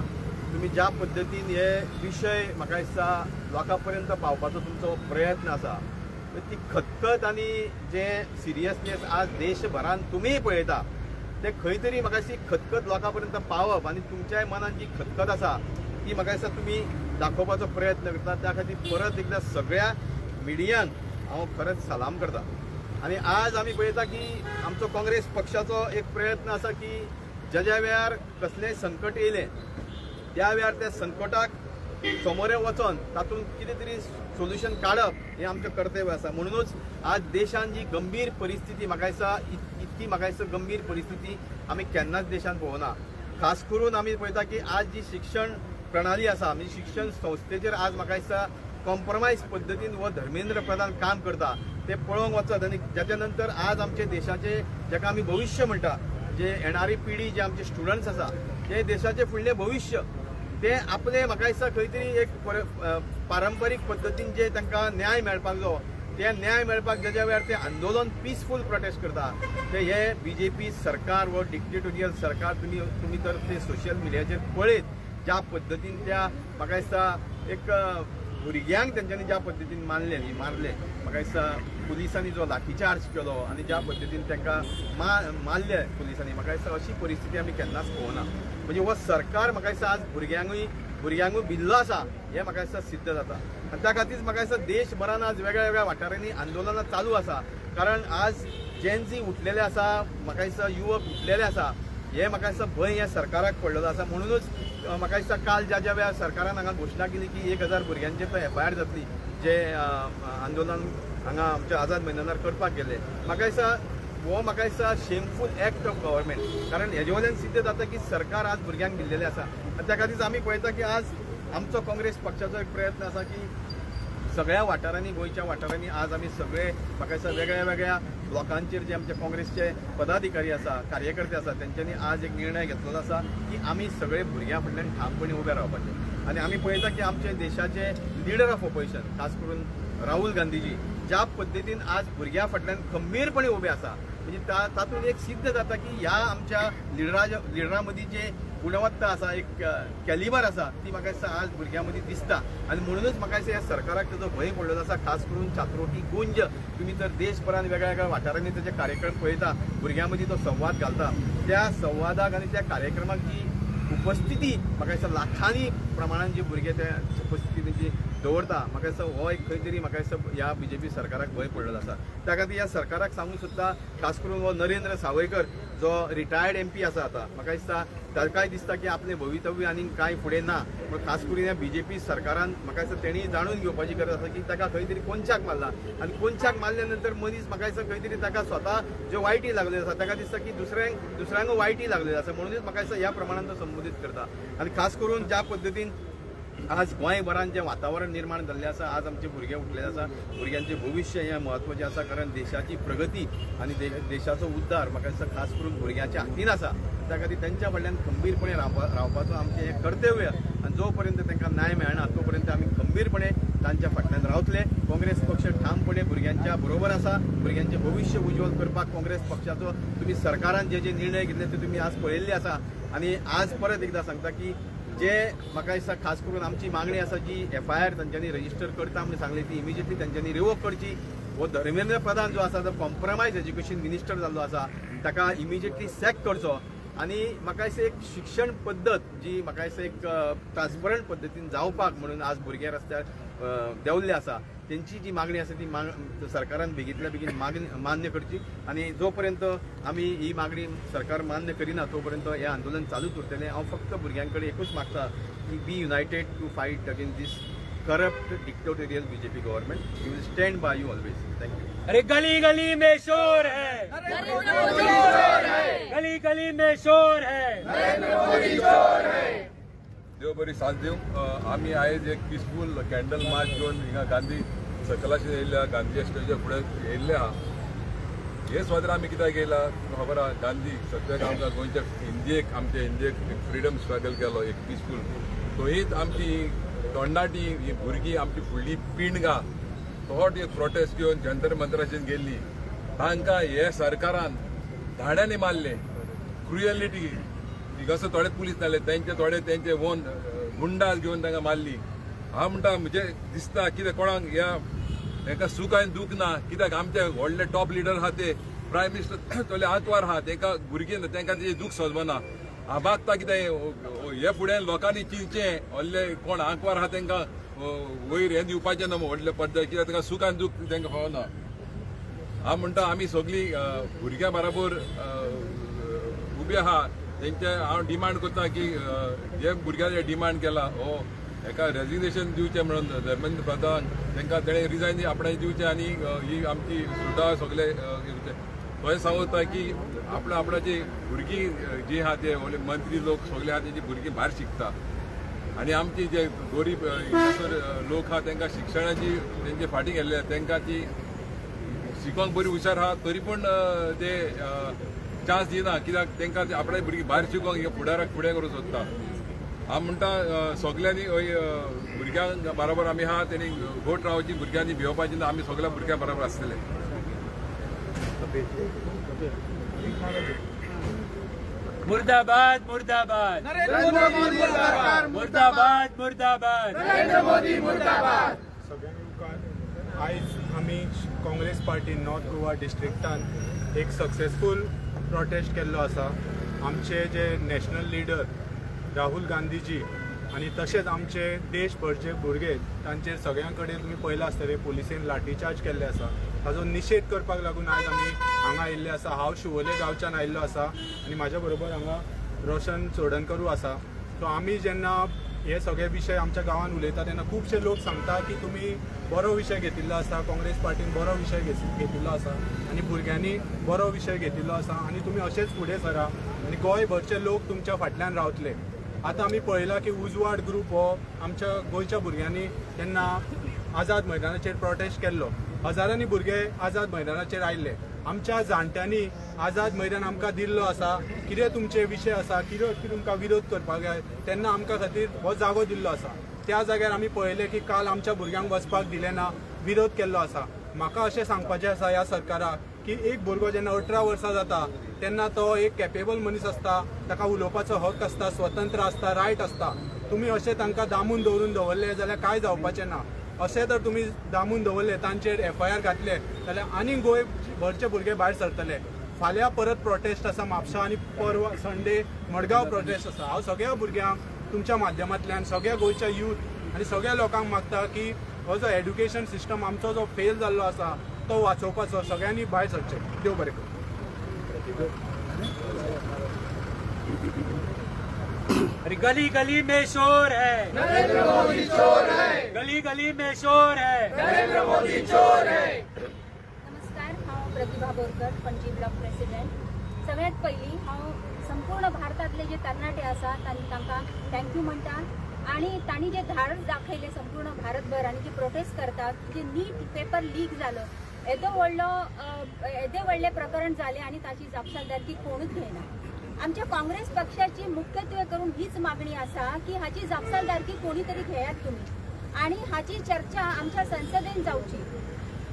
तुमी ज्या पद्दतीन हे विशय म्हाका दिसता लोकां पर्यंत पावपाचो तुमचो प्रयत्न आसा, ती खतखत आनी जे सिरियसनेस आज देशभरान तुमीय पळयता ते खंय तरी म्हाका दिसता खतखत लोकां पर्यंत पावप आनी तुमच्याय मनान जी खतखत आसा ती म्हाका दिसता तुमी दाखोवपाचो प्रयत्न करता. त्या खातीर परत एकदां सगळ्या मिडियांक हांव खरेंच सलाम करता. आनी आज आमी पळयता की आमचो काँग्रेस पक्षाचो एक प्रयत्न आसा की ज्या ज्या वेळार कसलेंय संकट येयलें त्या वेळार त्या संकटाक समोरे वचोन तातूंत कितें तरी सोल्युशन काडप हें आमचें कर्तव्य आसा. म्हणुनूच आज देशान जी गंभीर परिस्थिती म्हाका दिसता इतकी म्हाका दिसता गंभीर परिस्थिती आमी केन्नाच देशान पळोवना. खास करून आमी पळयता की आज जी शिक्षण प्रणाली आसा म्हणजे शिक्षण संस्थेचेर आज म्हाका दिसता कॉम्प्रोमायज पद्दतीन हो धर्मेंद्र प्रधान काम करता ते पळोवंक वचत आनी जाच्या नंतर आज आमचे देशाचे जाका आमी भविश्य म्हणटा जे येणारी पिढी जे आमचे स्टुडंट्स आसा ते देशाचे फुडलें भविश्य ते आपले म्हाका दिसता खंय तरी एक पारंपरीक पद्दतीन जे तांकां न्याय मेळपाक जायो ते न्याय मेळपाक ज्या वेळार ते आंदोलन पिसफूल प्रोटेस्ट करता ते हे बीजेपी सरकार व डिक्टेटोरियल सरकार तुमी तर ते सोशल मिडियाचेर पळयत ज्या पद्दतीन त्या म्हाका दिसता एक भुरग्यांक तेंच्यांनी ज्या पद्दतीन मारले म्हाका दिसता पुलिसांनी जो लाठीचार्ज केलो आनी ज्या पद्दतीन तांकां मारले पुलिसांनी म्हाका दिसता अशी परिस्थिती आमी केन्नाच पळोवना. म्हणजे हो सरकार म्हाका दिसता आज भुरग्यांकूय भिल्लो आसा हें म्हाका दिसता सिद्ध जाता. आनी त्या खातीर म्हाका दिसता देशभरान आज वेगळ्या वेगळ्या वाठारांनी आंदोलनां चालू आसा, कारण आज जेनझी उठलेले आसा, म्हाका दिसता युवक उठलेले आसा, हे म्हाका दिसता भंय ह्या सरकाराक पडलेलो आसा. म्हणुनूच म्हाका दिसता काल ज्या ज्या वेळार सरकारान हांगा घोशणा केली की 1000 भुरग्यांचेर तर एफआयआर जातली जे आंदोलन हांगा आमच्या आझाद मैदानार करपाक गेले, म्हाका दिसता हो म्हाका दिसता शेमफूल एक्ट ऑफ गव्हर्मेंट, कारण हेजे वयल्यान सिद्ध जाता की सरकार आज भुरग्यांक दिल्लेलें आसा. आनी त्या खातीर आमी पळयता की आज आमचो काँग्रेस पक्षाचो एक प्रयत्न आसा की सगळ्या वाठारांनी गोंयच्या वाठारांनी आज आमी सगळे म्हाका दिसता वेगळ्या वेगळ्या ब्लॉकांचेर जे आमचे काँग्रेसचे पदाधिकारी आसा, कार्यकर्ते आसा, तेंच्यांनी आज एक निर्णय घेतलेलो आसा की आमी सगळे भुरग्यां फाटल्यान ठामपणी उबे रावपाचे. आनी आमी पळयता की आमचे देशाचे लिडर ऑफ ऑपोजिशन खास करून राहुल गांधीजी ज्या पद्दतीन आज भुरग्यां फाटल्यान खंबीरपणे उबे आसा, म्हणजे तातूंत एक सिद्ध जाता की ह्या आमच्या लिडरां मदीं जे गुणवत्ता आसा, एक कॅलिबर आसा, ती म्हाका दिसता आज भुरग्यां मदीं दिसता. आनी म्हणुनूच म्हाका दिसता ह्या सरकाराक ताजो भंय पडलेलो आसा. खास करून चात्रोटी गुंज तुमी जर देशभरान वेगळ्या वेगळ्या वाठारांनी ताजे कार्यक्रम पळयता, भुरग्यां मदीं तो संवाद घालता, त्या संवादाक आनी त्या कार्यक्रमाक जी उपस्थिती म्हाका दिसता लाखांनी प्रमाणान जी भुरगे त्या उपस्थिती तेंची दवरता, म्हाका दिसता हो एक खंय तरी म्हाका दिसता ह्या बीजेपी सरकाराक भंय पडलेलो आसा. त्या खातीर ह्या सरकाराक सांगूंक सोदता, खास करून हो नरेंद्र सावयकर जो रिटायर्ड एमपी आसा, आतां म्हाका दिसता ताकाय दिसता की आपलें भवितव्य आनीक कांय फुडें ना, पूण खास करून ह्या बीजेपी सरकारान म्हाका दिसता तेणी जाणून घेवपाची गरज आसा की ताका खंय तरी कोनशाक मारला आनी कोनशाक मारल्या नंतर मनीस म्हाका दिसता खंय तरी ताका स्वता ज्यो वायटी लागल्यो आसा ताका दिसता की दुसऱ्यांक वायटी लागल्यो आसा, म्हणूनच म्हाका दिसता ह्या प्रमाणान तो संबोधीत करता. आनी खास करून ज्या पद्दतीन आज गोंयभरान जें वातावरण निर्माण जाल्लें आसा, आज आमचे भुरगे उठलेले आसा, भुरग्यांचें भविश्य हें म्हत्वाचें आसा, कारण देशाची प्रगती आनी देशाचो उद्धार म्हाका दिसता खास करून भुरग्यांच्या हातीन आसा. त्या खातीर तेंच्या फाटल्यान खंबीरपणे रावपाचो आमचें हें कर्तव्य आनी जो पर्यंत तांकां न्याय मेळना तो पर्यंत आमी खंबीरपणे तांच्या फाटल्यान रावतले. काँग्रेस पक्ष ठामपणे भुरग्यांच्या बरोबर आसा. भुरग्यांचें भविश्य उज्ज्वल करपाक काँग्रेस पक्षाचो तुमी सरकारान जे जे निर्णय घेतले ते तुमी आज पळयल्ले आसा. आनी आज परत एकदां सांगता की जे म्हाका दिसता खास करून आमची मागणी आसा जी एफआयआर तांच्यांनी रजिस्टर करता म्हूण सांगली ती इमिजिएटली तांच्यांनी रिवोक करची. हो धर्मेंद्र प्रधान जो आसा तो कॉम्प्रोमायज एज्युकेशन मिनिस्टर जाल्लो आसा, ताका इमिजिएटली सॅक करचो. आनी म्हाका दिसता एक शिक्षण पद्दत जी म्हाका दिसता एक ट्रान्सपरंट पद्दतीन जावपाक म्हणून आज भुरगे रस्त्यार देंवल्ले आसा, तेंची जी मागणी आसा ती सरकारान बेगींतल्या बेगीन मागणी मान्य करची. आनी जो पर्यंत आमी ही मागणी सरकार मान्य करिना तो पर्यंत हें आंदोलन चालूच उरतलें. हांव फक्त भुरग्यां कडेन एकूच मागता की be united to fight against this corrupt dictatorial BJP government. We will stand by you always. Thank you. अरे गली गली में शोर है, नरेंद्र मोदी चोर है, गली गली में शोर है, नरेंद्र मोदी चोर है. देव बरी साथ दिवं. आमी आयज एक पिसफूल कॅन्डल मार्च घेवन हिंगा गांधी सर्कलाचेर येयल्या, गांधीच्या स्टेजार फुडें येयल्ले आहा. हे स्वाद्र आमी कित्याक येयला तुमकां खबर आहा. गांधी सगळ्याक आमकां गोंयच्या हिंदीक, आमच्या हिंदीक एक फ्रिडम स्ट्रगल केलो, एक पिसफूल. थंयच आमची तोंडाटी ही भुरगीं, आमची फुडली पिणगां तोट एक प्रोटेस्ट घेवन जंतर मंतराचेर गेल्ली, तांकां हे सरकारान धाड्यांनी मारले. क्रुयलिटी, हिंगासर थोडे पुलीस जाले, तेंचे थोडे तेंचे ओन गुंडास घेवन तांकां मारली. हांव म्हणटा म्हणजे दिसता कितें कोणाक ह्या तांकां सूख आनी दूख ना, कित्याक आमचे व्हडले टॉप लिडर आहा ते प्रायम मिनिस्टर तोले आंतवार आहा, तांकां भुरगीं ना, तांकां तेजें दूख समजना. हांव मागता कितें हे फुडें लोकांनी चिंतचें व्हडले कोण आंकवार आहा तांकां वयर हें दिवपाचें ना व्हडले पद्दत, कित्याक तांकां सूख आनी दूख तांकां खबर ना. हांव म्हणटा आमी सगळीं भुरग्यां बराबर उबी आहा. तेंचे हांव डिमांड करता की जे भुरग्यांचे डिमांड केला हो हेका रेजिग्नेशन दिवचें म्हणून धर्मेंद्र प्रधान तांकां तेणें रिजायन आपणाचें दिवचें आनी ही आमची सुद्दां सगळे दिवचें. थंय सांगता की आपणा आपणाची भुरगीं जी आहा ते व्हडले मंत्री लोक सगळे आहा तेजी भुरगीं भायर शिकता आनी आमची जे गरीब लोक आहा तांकां शिक्षणाची तेंचे फाटीं गेल्ले, तांकां ती शिकोंक बरी हुशार आहा तरी पूण ते चान्स दिना, कित्याक तांकां आपणाली भुरगीं भायर शिकोंक हे फुडाराक फुडें करूंक सोदता. हांव म्हणटा सगल्यांनी भुरग्यांक बरोबर आमी आहा, तेणी घोट रावची, भुरग्यांनी भिवपाची ना, आमी सगल्या भुरग्यां बरोबर आसतले. मुर्दाबाद मुर्दाबाद नरेंद्र मोदी सरकार मुर्दाबाद मुर्दाबाद नरेंद्र मोदी मुर्दाबाद. सगळ्यांनी उपकार. आयज आमी काँग्रेस पार्टी नॉर्थ गोवा डिस्ट्रिक्टान एक सक्सेसफूल प्रोटेस्ट केल्लो आसा. आमचे जे नॅशनल लिडर राहुल गांधीजी आनी तशेंच आमचे देशभरचे भुरगे तांचेर सगळ्यां कडेन तुमी पळयलां आसतलें पुलिसेन लाठीचार्ज केल्ले आसा. ताजो निशेध करपाक लागून आयज आमी हांगा आयिल्ले आसा. हांव शिवोले गांवच्यान आयिल्लो आसा आनी म्हाज्या बरोबर हांगा रोशन चोडणकरूय आसा. सो आमी जेन्ना हे सगळे विशय आमच्या गांवांत उलयता तेन्ना खुबशे लोक सांगता की तुमी बरो विशय घेतिल्लो आसा, काँग्रेस पार्टीन बरो विशय घेतिल्लो आसा आनी भुरग्यांनी बरो विशय घेतिल्लो आसा आनी तुमी अशेंच फुडें सरा आनी गोंयभरचे लोक तुमच्या फाटल्यान रावतले. आतां आमी पळयलां की उजवाड ग्रूप हो आमच्या गोंयच्या भुरग्यांनी तेन्ना आझाद मैदानाचेर प्रोटेस्ट केल्लो. हजारांनी भुरगे आझाद मैदानाचेर आयिल्ले. आमच्या जाणट्यांनी आझाद मैदान आमकां दिल्लो आसा, कितें तुमचे विशय आसा, कितें तुमकां विरोध करपाक जाय तेन्ना आमकां खातीर हो जागो दिल्लो आसा. त्या जाग्यार आमी पळयलें की काल आमच्या भुरग्यांक वचपाक दिलें ना, विरोध केल्लो आसा. म्हाका अशें सांगपाचें आसा ह्या सरकाराक की एक भुरगो जेन्ना 18 वर्सां जाता तेन्ना तो एक कॅपेबल मनीस आसता, ताका उलोवपाचो हक आसता, स्वतंत्र आसता, रायट आसता. तुमी अशें तांकां दामून दवरून दवरले जाल्यार कांय जावपाचें ना. अशें जर तुमी दामून दवरले, तांचेर एफआयआर घातले जाल्यार आनीक गोंय भरचे भुरगे भायर सरतले. फाल्यां परत प्रोटेस्ट आसा म्हापसा आनी परवा संडे मडगांव प्रोटेस्ट आसा. हांव सगळ्या भुरग्यांक तुमच्या माध्यमांतल्यान सगळ्या गोंयच्या यूथ आनी सगळ्या लोकांक मागता की हो जो एड्युकेशन सिस्टम आमचो जो फेल जाल्लो आसा तो वाचोवपाचो सगळ्यांनी भायर सरचें. देव बरें करूं. अरे गली गली में शोर है, नरेंद्र मोदी चोर है, गली गली में शोर है, नरेंद्र मोदी चोर है. नमस्कार, हांव प्रतिभा बोरकर, पणजी ब्लॉक प्रेसिडेंट. सगळ्यात पयलीं हांव संपूर्ण भारतांतले जे तरणाटे आसा तांकां thank you म्हणटा आनी तांणी जे धाडस दाखयलें संपूर्ण भारतभर आनी जे प्रोटेस्ट करतात, जे नीट पेपर लीक जालो, येदो व्हडलो येदे व्हडलें प्रकरण जालें आनी ताची जापसालदारकी कोणूच घेयना. आमच्या काँग्रेस पक्षाची मुख्यत्वे करून हीच मागणी आसा की हाची जापसालदारकी कोणी तरी घेयात तुमी आनी हाची चर्चा आमच्या संसदेन जावची.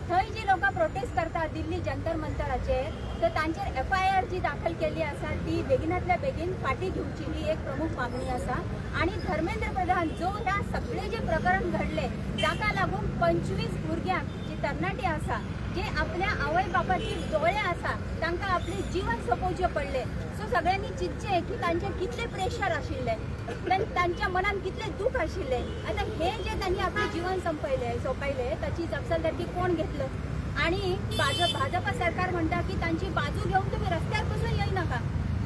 थंय जी लोकां प्रोटेस्ट करतात दिल्ली जंतर मंतराचेर तर तांचेर एफआयआर जी दाखल केल्ली आसा ती बेगिनातल्या बेगीन फाटी घेवची ही एक प्रमुख मागणी आसा. आनी धर्मेंद्र प्रधान जो ह्या सगळे जे प्रकरण घडले जाका लागून 25 भुरग्यांक जी तरणाटी आसा जे आपल्या आवय बापाची दोळे आसा तांकां आपले जीवन सोंपोवचें पडलें. सो सगळ्यांनी चिंतचें की तांचेर कितलें प्रेशर आशिल्लें, तांच्या मनान कितलें दूख आशिल्लें. आतां हें जें तांणी आपलें जीवन सोंपयलें ताची जापसालदारकी कोण घेतलो? आनी भाजपा सरकार म्हणटा की तांची बाजू घेवन तुमी रस्त्यार पसून येयनाका,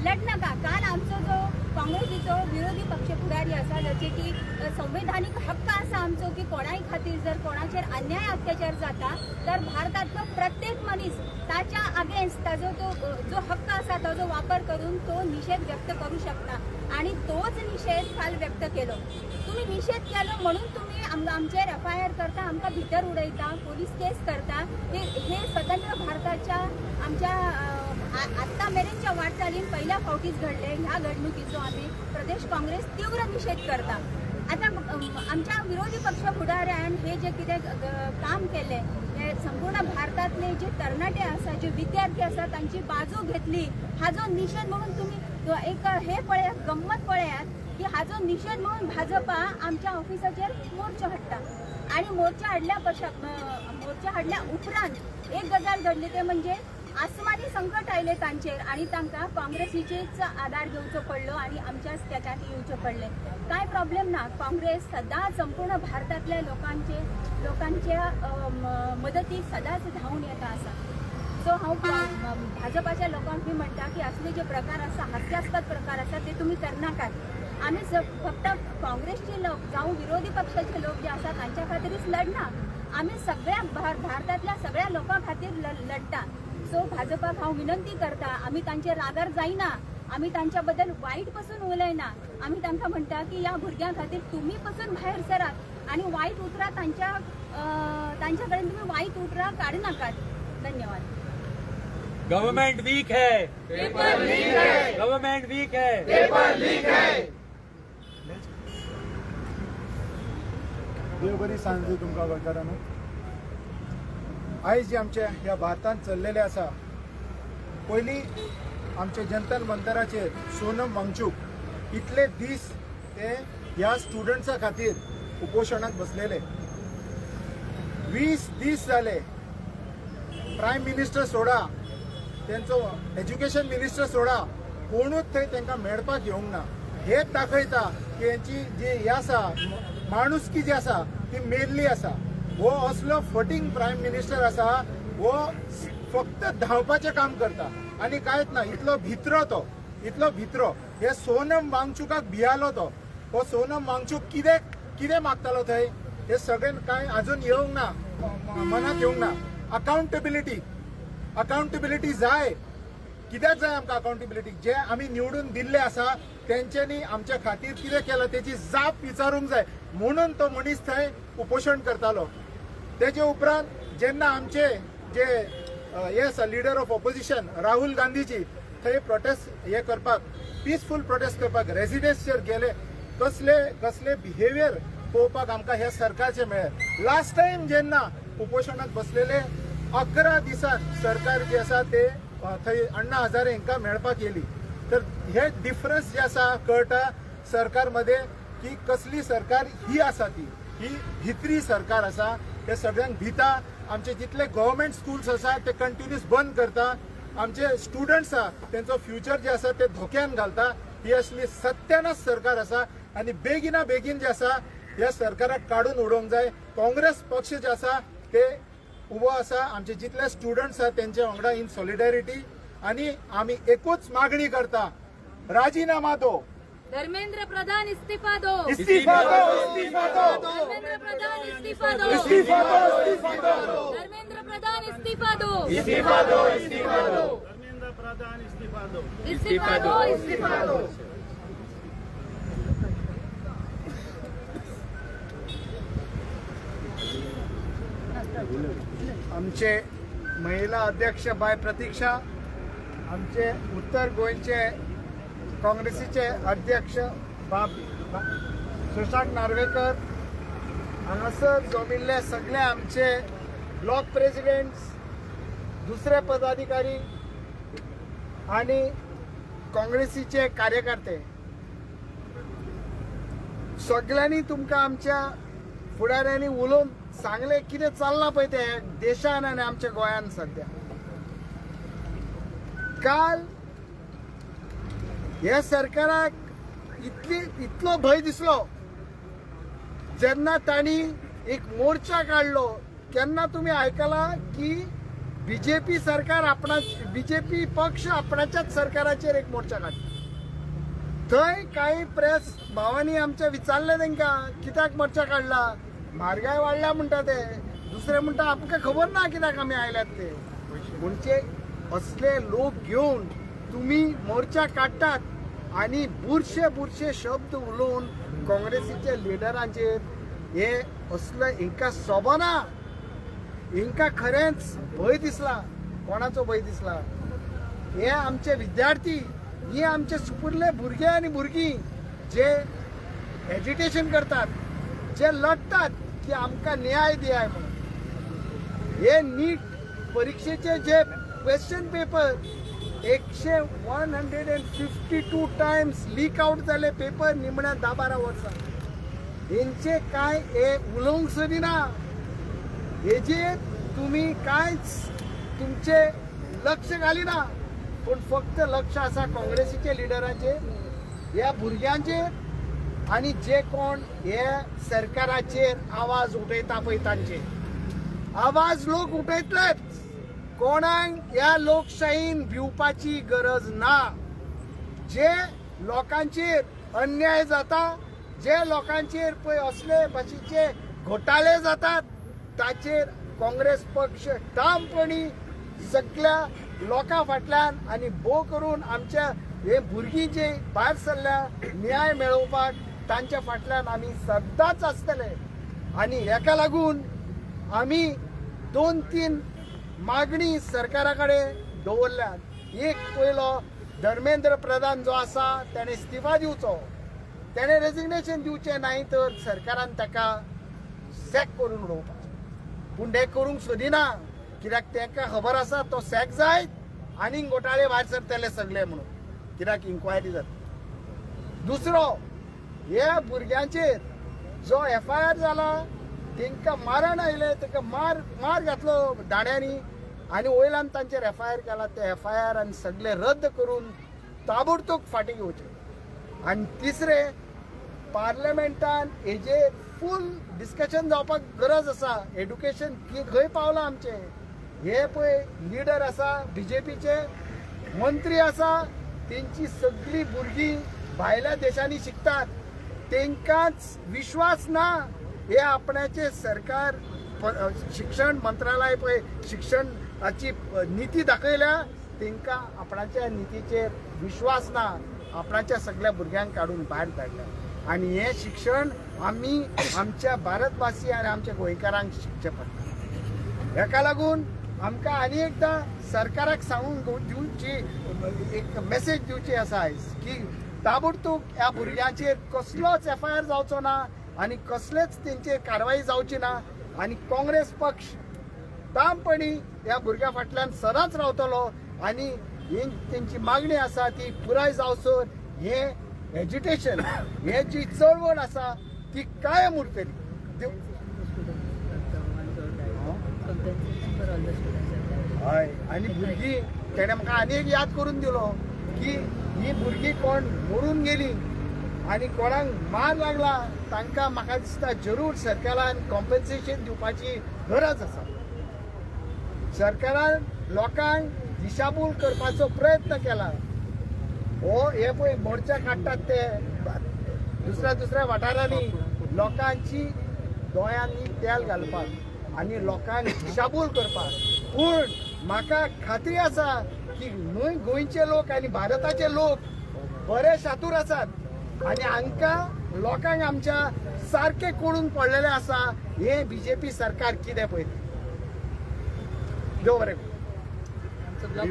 लढनाका. काल आमचो जो काँग्रेसीचो विरोधी पक्ष फुडारी आसा जाचे की संवैधानीक हक्क आसा आमचो की कोणाय खातीर जर कोणाचेर अन्याय अत्याचार जाता तर भारतांतलो प्रत्येक मनीस ताच्या अगेन्स्ट ताजो तो जो हक्क आसा ताजो वापर करून तो निशेध व्यक्त करू शकता आनी तोच निशेध काल व्यक्त केलो. तुमी निशेध केलो म्हणून तुमी आमचेर एफआयआर करता, आमकां भितर उडयता, पोलीस केस करता. हे स्वतंत्र भारताच्या आमच्या आत्ता मेरेनच्या वाटचालीन पहिल्या फावटीच घडले. ह्या घडणुकीचो आमी प्रदेश काँग्रेस तीव्र निशेध करता. आतां आमच्या विरोधी पक्ष फुडाऱ्यान हे जे कितें काम केलें हे संपूर्ण भारतांतले जे तरणाटे आसा, जे विद्यार्थी आसा तांची बाजू घेतली, हाजो निशेध म्हणून तुमी एक हे पळयात, गम्मत पळयात की हाजो निशेध म्हणून भाजपा आमच्या ऑफिसाचेर मोर्चो हाडटा आनी मोर्चा हाडल्या मोर्चा हाडल्या उपरांत एक गजाल घडली ते म्हणजे आसमानी संकट आयले तांचेर आनी तांकां काँग्रेसीचेच आदार घेवचो पडलो आनी आमच्याच तेच्यात येवचें पडलें. कांय प्रॉब्लेम ना, काँग्रेस सदांच संपूर्ण भारतांतल्या लोकांच्या मदतीक सदांच धांवून येता आसा. सो हांव भाजपाच्या लोकांक बी म्हणटा की असले जे प्रकार आसा, हास्यास्पद प्रकार आसा, ते तुमी करनाकात. आमी फक्त काँग्रेसचे लोक जावं विरोधी पक्षाचे लोक जे आसा तांच्या खातीरच लढना, आमी सगळ्या भारतांतल्या सगळ्या लोकां खातीर लढटा. सो भाजपाक हांव विनंती करता, आमी तांचे रागार जायना, आमी तांच्या बद्दल वायट पसून उलयना. आमी तांकां म्हणटा की ह्या भुरग्यां खातीर तुमी पसून भायर सरात आनी वायट उतरां तांच्या कडेन तुमी वायट उतरां काडनाकात. धन्यवाद. गवर्नमेंट वीक है, पेपर लीक है. गवर्नमेंट वीक है, पेपर लीक है. देव बरी सांज दी तुमकां गोंयकारांनो. आयज जे आमच्या ह्या भारतांत चल्लेलें आसा, पयलीं आमच्या जंतर मंतराचेर सोनम वांगचूक इतले दीस ते ह्या स्टुडंट्सा खातीर उपोशणाक बसलेले. 20 दीस जाले. प्रायम मिनिस्टर सोडा, तेंचो एज्युकेशन मिनिस्टर सोडा, कोणूच थंय तांकां मेळपाक येवंक ना. हेच दाखयता की हेंची जी हे आसा माणुसकी जी आसा ती मेल्ली आसा. हो असलो फटींग प्रायम मिनिस्टर आसा, हो फक्त धांवपाचें काम करता आनी कांयच ना. इतलो भितरो तो, इतलो भितरो. हे सोनम वांगचुकाक भियालो तो. हो सोनम वांगचूक कितें कितें मागतालो थंय, हे सगळें कांय अजून येवंक ना, मनात येवंक ना. अकाउंटेबिलिटी, अकाउंटेबिलिटी जाय. कित्याक जाय आमकां अकाउंटेबिलिटी? जे आमी निवडून दिल्ले आसा तेंच्यांनी आमच्या खातीर कितें केलां तेची जाप विचारूंक जाय म्हणून तो मनीस थंय उपोशण करतालो. तेजे उपरांत जेन्ना आमचे जे हे आसा leader of opposition Rahul Gandhiji थंय प्रोटेस्ट हे करपाक, पिसफूल प्रोटेस्ट करपाक रेजिडेन्सचेर गेले, कसले कसले बिहेवियर पळोवपाक आमकां ह्या सरकारचे मेळ्ळे. लास्ट टायम जेन्ना उपोशणाक बसलेले 11 दिसान सरकार जे आसा ते थंय अण्णा हजारे हांकां मेळपाक येयली. तर हे डिफरन्स जे आसा कळटा सरकार मध्ये की कसली सरकार ही आसा, ती ही भितरी सरकार आसा. ते सगळ्यांक भिता. आमचे जितले गव्हर्मेंट स्कुल्स आसा ते कंटिन्युअस बंद करता. आमचे स्टुडंट्स आसा तेंचो फ्युचर जे आसा ते धोक्यान घालता. ही असली सत्यानाश सरकार आसा आनी बेगिना बेगीन जे आसा ह्या सरकाराक काडून उडोवंक जाय. काँग्रेस पक्ष जे आसा ते उबो आसा आमचे जितले स्टुडंट्स आसा तेंच्या वांगडा इन सॉलिडॅरिटी. आनी आमी एकूच मागणी करता, राजीनामा दो. धर्मेंद्र प्रधान इस्तीफा दो, इस्तीफा दो, इस्तीफा दो, धर्मेंद्र प्रधान इस्तीफा दो, इस्तीफा दो, इस्तीफा दो, धर्मेंद्र प्रधान इस्तीफा दो, इस्तीफा दो, इस्तीफा दो, इस्तीफा दो, इस्तीफा दो. आमचे महिला अध्यक्ष बाय प्रतीक्षा, आमचे उत्तर गोंयचे काँग्रेसीचे अध्यक्ष बाब सुशांत नार्वेकर, हांगासर जमिल्ले सगळे आमचे ब्लॉक प्रेसिडेंट्स, दुसरे पदाधिकारी आनी काँग्रेसीचे कार्यकर्ते, सगळ्यांनी तुमकां आमच्या फुडाऱ्यांनी उलोवन सांगलें कितें चल्लां पळय तें देशान आनी आमच्या गोंयान सद्या. काल ह्या सरकाराक इतलो भंय दिसलो जेन्ना तांणी एक मोर्चा काडलो. केन्ना तुमी आयकलां की बीजेपी सरकार आपणा बीजेपी पक्ष आपणाच्याच सरकाराचेर एक मोर्चा काडटा? थंय कांय प्रेस भावांनी आमच्या विचारलें तांकां कित्याक मोर्चा काडला, म्हारगाय वाडल्या म्हणटा ते, दुसरे म्हणटा आमकां खबर ना कित्याक आमी आयल्यात ते. म्हणजे असले लोक घेवन तुमी मोर्चा काडटात आनी बुरशे बुरशे शब्द उलोवन काँग्रेसीच्या लिडरांचेर हे असले हिंकां सोबना. हिंकां खरेंच भंय दिसला. कोणाचो भंय दिसला? हे आमचे विद्यार्थी, हे आमचे सुपुरले भुरगे आनी भुरगीं जे एजिटेशन करतात, जे लढतात की आमकां न्याय दियाय म्हणून. हे नीट परिक्षेचे जे क्वेश्चन पेपर एकशे 152 टायम्स लीक आउट जाले पेपर निमण्या 10-12 वर्सां. हेंचे काय हे उलोवंक सोदिना, हेजेर तुमी कांयच तुमचे लक्ष घालिना, पूण फक्त लक्ष आसा काँग्रेसीचे लिडराचेर, ह्या भुरग्यांचेर आनी जे कोण हे सरकाराचेर आवाज उठयता पळय तांचेर. आवाज लोक उठयतलेच, कोणाक ह्या लोकशाहीन भिवपाची गरज ना. जे लोकांचेर अन्याय जाता, जे लोकांचेर पळय असले भाशेचे घोटाळे जातात, ताचेर काँग्रेस पक्ष ठामपणी सगळ्या लोकां फाटल्यान आनी भोव करून आमच्या हे भुरगीं जे भायर सरल्या न्याय मेळोवपाक तांच्या फाटल्यान आमी सदांच आसतले. आनी हेका लागून आमी 2-3 मागणी सरकारा कडेन दवरल्यात. एक पयलो धर्मेंद्र प्रधान जो आसा तेणें इस्तिफा दिवचो, तेणें रेजिग्नेशन दिवचें, नाही तर सरकारान ताका सॅक करून उडोवपाचें. पूण ते करूंक सोदिना, कित्याक तांकां खबर आसा तो सॅक जायत आनीक घोटाळे भायर सरतले सगळे म्हणून, कित्याक इन्क्वायरी जाता. दुसरो, हे भुरग्यांचेर जो एफआयआर जाला तांकां मारण आयलें, तांकां मार मार घातलो दांड्यांनी आनी वयल्यान तांचेर एफआयआर केला, ते एफआयआर आनी सगळे रद्द करून ताबडतोब फाटीं घेवचे. आनी तिसरें, पार्लमेंटान हेजेर फूल डिस्कशन जावपाक गरज आसा. एड्युकेशन खंय पावलां आमचें, हे पळय लिडर आसा बीजेपीचे, मंत्री आसा, तेंची सगळीं भुरगीं भायल्या देशांनी शिकतात, तेंकांच विश्वास ना हे आपणाचे सरकार शिक्षण मंत्रालय पळय शिक्षणाची निती दाखयल्या, तेंकां आपणाच्या नितीचेर विश्वास ना, आपणाच्या सगळ्या भुरग्यांक काडून भायर धाडल्या. आनी हें शिक्षण आमी आमच्या भारतवासी आनी आमच्या गोंयकारांक शिकचें पडटा. हेका लागून आमकां आनी एकदां सरकाराक सांगून दिवची एक मेसेज दिवची आसा आयज की ताबडतोब ह्या भुरग्यांचेर कसलोच एफआयआर जावचो ना आनी कसलेच तेंचेर कारवाई जावची ना. आनी काँग्रेस पक्ष ठामपणी ह्या भुरग्यां फाटल्यान सदांच रावतलो आनी ही तेंची मागणी आसा ती पुराय जावसर हें एजिटेशन, हे जी चळवळ आसा ती कायम उरतली. हय, आनी भुरगीं तेणें म्हाका आनी एक याद करून दिलो की ही भुरगीं कोण मरून गेली आनी कोणाक मार लागला तांकां म्हाका दिसता जरूर सरकारान कॉम्पन्सेशन दिवपाची गरज आसा. सरकारान लोकांक दिशाभूल करपाचो प्रयत्न केला. हो हे पळय मोर्चा काडटात ते दुसऱ्या दुसऱ्या वाठारांनी लोकांची दोळ्यांनी तेल घालपाक आनी लोकांक दिशाभूल करपाक. पूण म्हाका खात्री आसा की न्हय गोंयचे लोक आनी भारताचे लोक बरे शातूर आसात आनी हांकां लोकांक आमच्या सारकें कळून पडलेलें आसा हें बीजेपी सरकार कितें पळय. देव बरें करूं. Good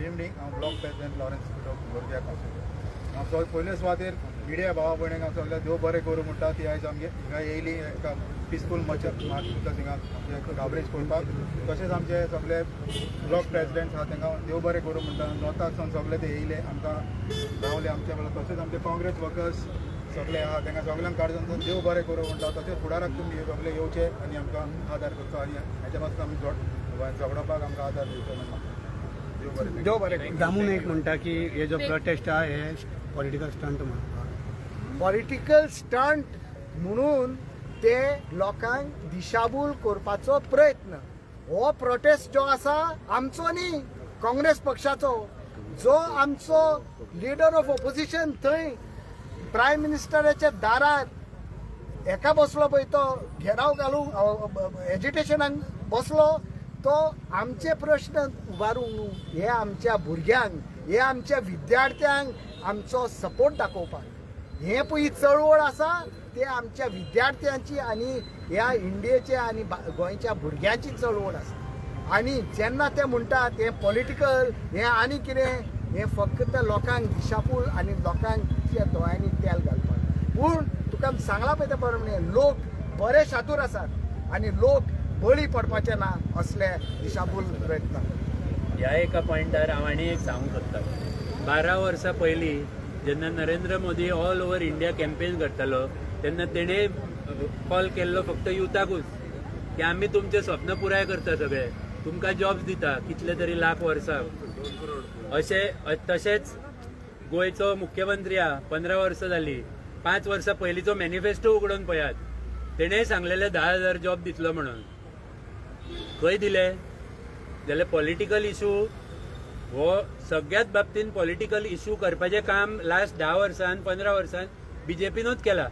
evening. हांव ब्लॉक प्रेसिडेंट लॉरेन्स गोरजिया कावंसिलर. हांव सगळे पयले सुवातेर मिडिया भावा भयणीक हांव सगळ्या देव बरें करूं म्हणटा. ती आयज आमगे हिंगा येयली एका पिसफूल मार्च मार्च हिंगा आमचे कवरेज करपाक. तशेंच आमचे सगळे ब्लॉक प्रेसिडेंट आहा तांकां देव बरें करूं म्हणटा. नॉर्थाक सावन सगळे ते येयले आमकां रावले आमच्या बरोबर. तशेंच आमचे काँग्रेस वर्कर्स सगळे आहा तांकां सगळ्यांक काडून देव बरें करूं म्हणटा. तशेंच फुडाराक तुमी सगळे येवचे आनी आमकां आदार करचो आनी हाच्या पासून आमी झगडोवपाक आमकां आदार दिवचो म्हणटा. देव बरें करूं. दामू नायक म्हणटा की हे जो प्रोटेस्ट आहा हे पॉलिटिकल स्टंट म्हणून. पॉलिटिकल स्टंट म्हणून ते लोकांक दिशाभूल करपाचो प्रयत्न. हो प्रोटेस्ट जो आसा आमचो न्ही, काँग्रेस पक्षाचो. जो आमचो लिडर ऑफ ऑपोजिशन थंय प्रायम मिनिस्टराच्या दारार एका बसलो पळय, तो घेराव घालूंक एजिटेशनाक बसलो, तो आमचे प्रश्न उबारूंक न्हू, हे आमच्या भुरग्यांक, हे आमच्या विद्यार्थ्यांक आमचो सपोर्ट दाखोवपाक. हे पळय चळवळ आसा ते आमच्या विद्यार्थ्यांची आनी ह्या इंडियेच्या आनी गोंयच्या भुरग्यांची चळवळ आसा. आनी जेन्ना ते म्हणटात हें पॉलिटिकल, हें आनी कितें, हें फक्त लोकांक दिशाभूल आनी लोकांच्या दोळ्यांनी तेल घालपाक. पूण तुका सांगलां पळय ते प्रमाणे लोक बरे शातूर आसात आनी लोक बळी पडपाचे ना असले दिशाभूल प्रयत्न. ह्या एका पॉयंटार हांव आनी एक सांगूंक सोदतां. 12 वर्सां पयलीं जेन्ना Narendra Modi all over India campaign करतालो तेन्ना तेणें कॉल केल्लो फक्त युथाकूच की आमी तुमचें स्वप्न पुराय करता, सगळे तुमकां जॉब्स दिता कितले तरी लाख वर्साक. अशें तशेंच गोंयचो मुख्यमंत्री आहा, 15 वर्सां जाली, 5 वर्सां पयलींचो मॅनिफेस्टो उगडून पळयात, तेणें सांगलेलें 10,000 जॉब दितलो म्हणून, खंय दिले? जाल्यार पॉलिटिकल इशू हो सगळ्याच बाबतीन पॉलिटिकल इशू करपाचें काम लास्ट 10 वर्सान 15 वर्सान बीजेपीनूच केला.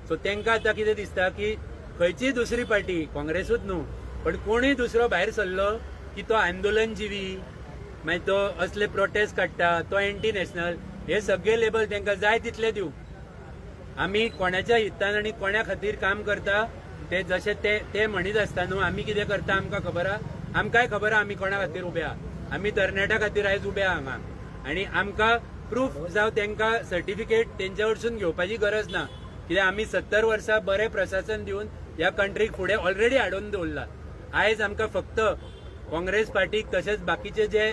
सो तांकां आतां कितें दिसता की खंयचीय दुसरी पार्टी, काँग्रेसूच न्हू पण कोणूय दुसरो भायर सरलो की तो आंदोलनजिवी, मागीर तो असले प्रोटेस्ट काडटा, तो एंटी नॅशनल, हे सगळे लेबल तांकां जाय तितले दिवं. आमी कोणाच्या हितान आनी कोणा खातीर काम करता ते जशे ते म्हणीत आसता न्हू, आमी कितें करता आमकां खबर आहा, आमकांय खबर आहा आमी कोणा खातीर उबे आहा. आमी तरणाट्या खातीर आयज उबे आहा हांगा आनी आमकां प्रूफ जावं तांकां सर्टिफिकेट तेंच्या कडसून घेवपाची गरज ना, कित्याक आमी 70 वर्सां बरें प्रशासन दिवन ह्या कंट्रीक फुडें ऑलरेडी हाडून दवरला. आयज आमकां फक्त काँग्रेस पार्टीक तशेंच बाकीचे जे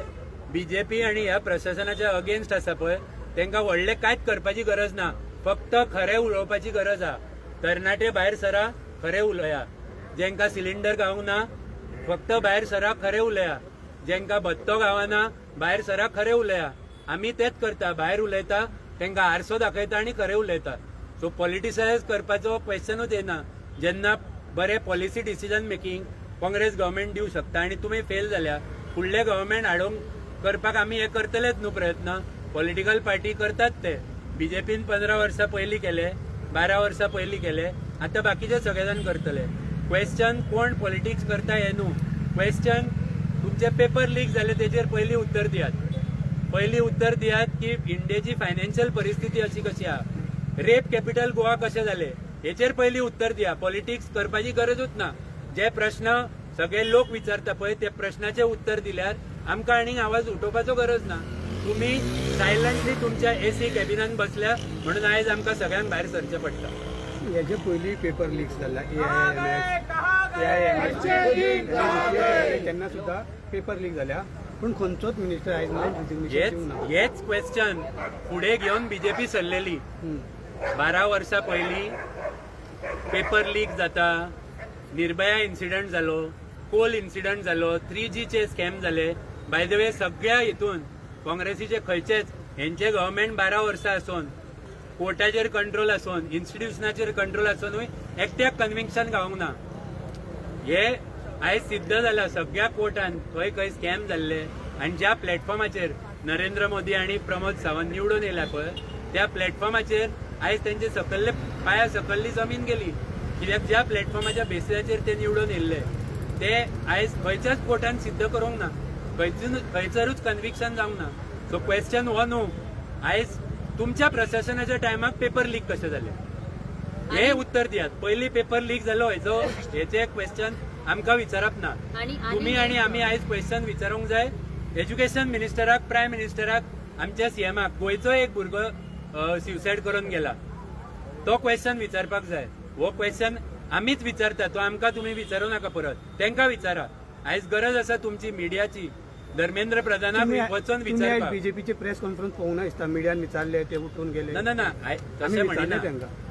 बीजेपी आनी ह्या प्रशासनाच्या अगेन्स्ट आसा पळय तांकां व्हडलें कांयच करपाची गरज ना, फक्त खरें उलोवपाची गरज आहा. तरणाटे भायर सरा, खरें उलया. जेंकां सिलिंडर गावंक ना फक्त भायर सरा, खरें उलया. जेंकां भत्तो गावना भायर सरा, खरें उलया. आमी तेच करता, भायर उलयता, तांकां आरसो दाखयता आनी खरें उलयता. सो पॉलिटिसायज करपाचो क्वेश्चनूच येना जेन्ना बरें policy decision making Congress government दिवं शकता आनी तुमी फेल जाल्या. फुडलें गव्हर्मेंट हाडूंक करपाक आमी हे करतलेच न्हू प्रयत्न. पॉलिटिकल पार्टी करतात ते, बीजेपीन 15 वर्सां पयलीं केले, 12 वर्सां पयलीं केले, आतां बाकीचे सगळे जाण करतले. क्वेश्चन कोण पॉलिटिक्स करता हे न्हू, क्वेश्चन तुमचे पेपर लीक जाले तेजेर पयलीं उत्तर दियात. पयलीं उत्तर दियात की इंडियेची फायनान्शियल परिस्थिती अशी कशी आहा, रेप कॅपिटल गोवा कशें जालें, हेचेर पयलीं उत्तर दिया. पॉलिटिक्स करपाची गरजूच ना. जे प्रश्न सगळे लोक विचारता पळय ते प्रश्नाचे उत्तर दिल्यार आमकां आनीक आवाज उठोवपाचो गरज ना. तुमी सायलंटली तुमच्या एसी कॅबिनान बसल्या म्हणून आयज आमकां सगळ्यांक भायर सरचें पडटा. हेजे पयलीं पेपर लीक जाल्ले AIMS AIMS तेन्ना सुद्दां पेपर लीक जाल्या, पूण खंयचोच मिनिस्टर आयज मेरेन रेजिग्नेशन दिवंक ना. हेच क्वेश्चन फुडें घेवन बीजेपी सरलेली. 12 वर्सां पयलीं पेपर लीक जाता, निर्भया इन्सिडंट जालो, कोल इन्सिडंट जालो, 3Gचे स्कॅम जाले. बाय the way सगळ्या हितून काँग्रेसीचे खंयचेच हेंचे गव्हर्मेंट 12 वर्सां आसून, कोर्टाचेर कंट्रोल आसून, इन्स्टिट्युशनाचेर कंट्रोल आसूनूय एकट्याक कन्विक्शन गावंक ना. हे आयज सिद्ध जाला सगळ्या कोर्टान खंय खंय स्कॅम जाल्ले आनी ज्या प्लॅटफॉर्माचेर नरेंद्र मोदी आनी प्रमोद सावंत निवडून येयला पळय त्या प्लॅटफॉर्माचेर आयज तेंचे सकल्ले पांया सकल्ली जमीन गेली. कित्याक ज्या प्लॅटफॉर्माच्या बेसिसाचेर ते निवडून येयल्ले ते आयज खंयच्याच कोर्टान सिद्ध करूंक ना, खंयसरूच कन्विक्शन जावंक ना. सो क्वेश्चन हो न्हू, आयज तुमच्या प्रशासनाच्या टायमाक पेपर लीक कशें जालें हे उत्तर दियात. पयलीं पेपर लीक जालो हेचो हेचे क्वेश्चन आमकां विचारप ना. तुम्ही आनी आमी आयज क्वेश्चन विचारूंक जाय एज्युकेशन मिनिस्टराक, प्रायम मिनिस्टराक, आमच्या सीएमाक. गोंयचो एक भुरगो सुसायड करून गेला तो क्वेश्चन विचारपाक जाय. हो क्वेश्चन आमीच विचारता, तो आमकां तुमी विचारूं नाका परत, तेंकां विचारा. आयज गरज आसा तुमची मिडियाची, धर्मेंद्र प्रधानाक वचोन विचारपाक. बीजेपीचे प्रेस कॉन्फरन्स पळोवंक ना दिसता, मिडियान विचारले ते उठून गेले. ना ना ना, तशें म्हणिना.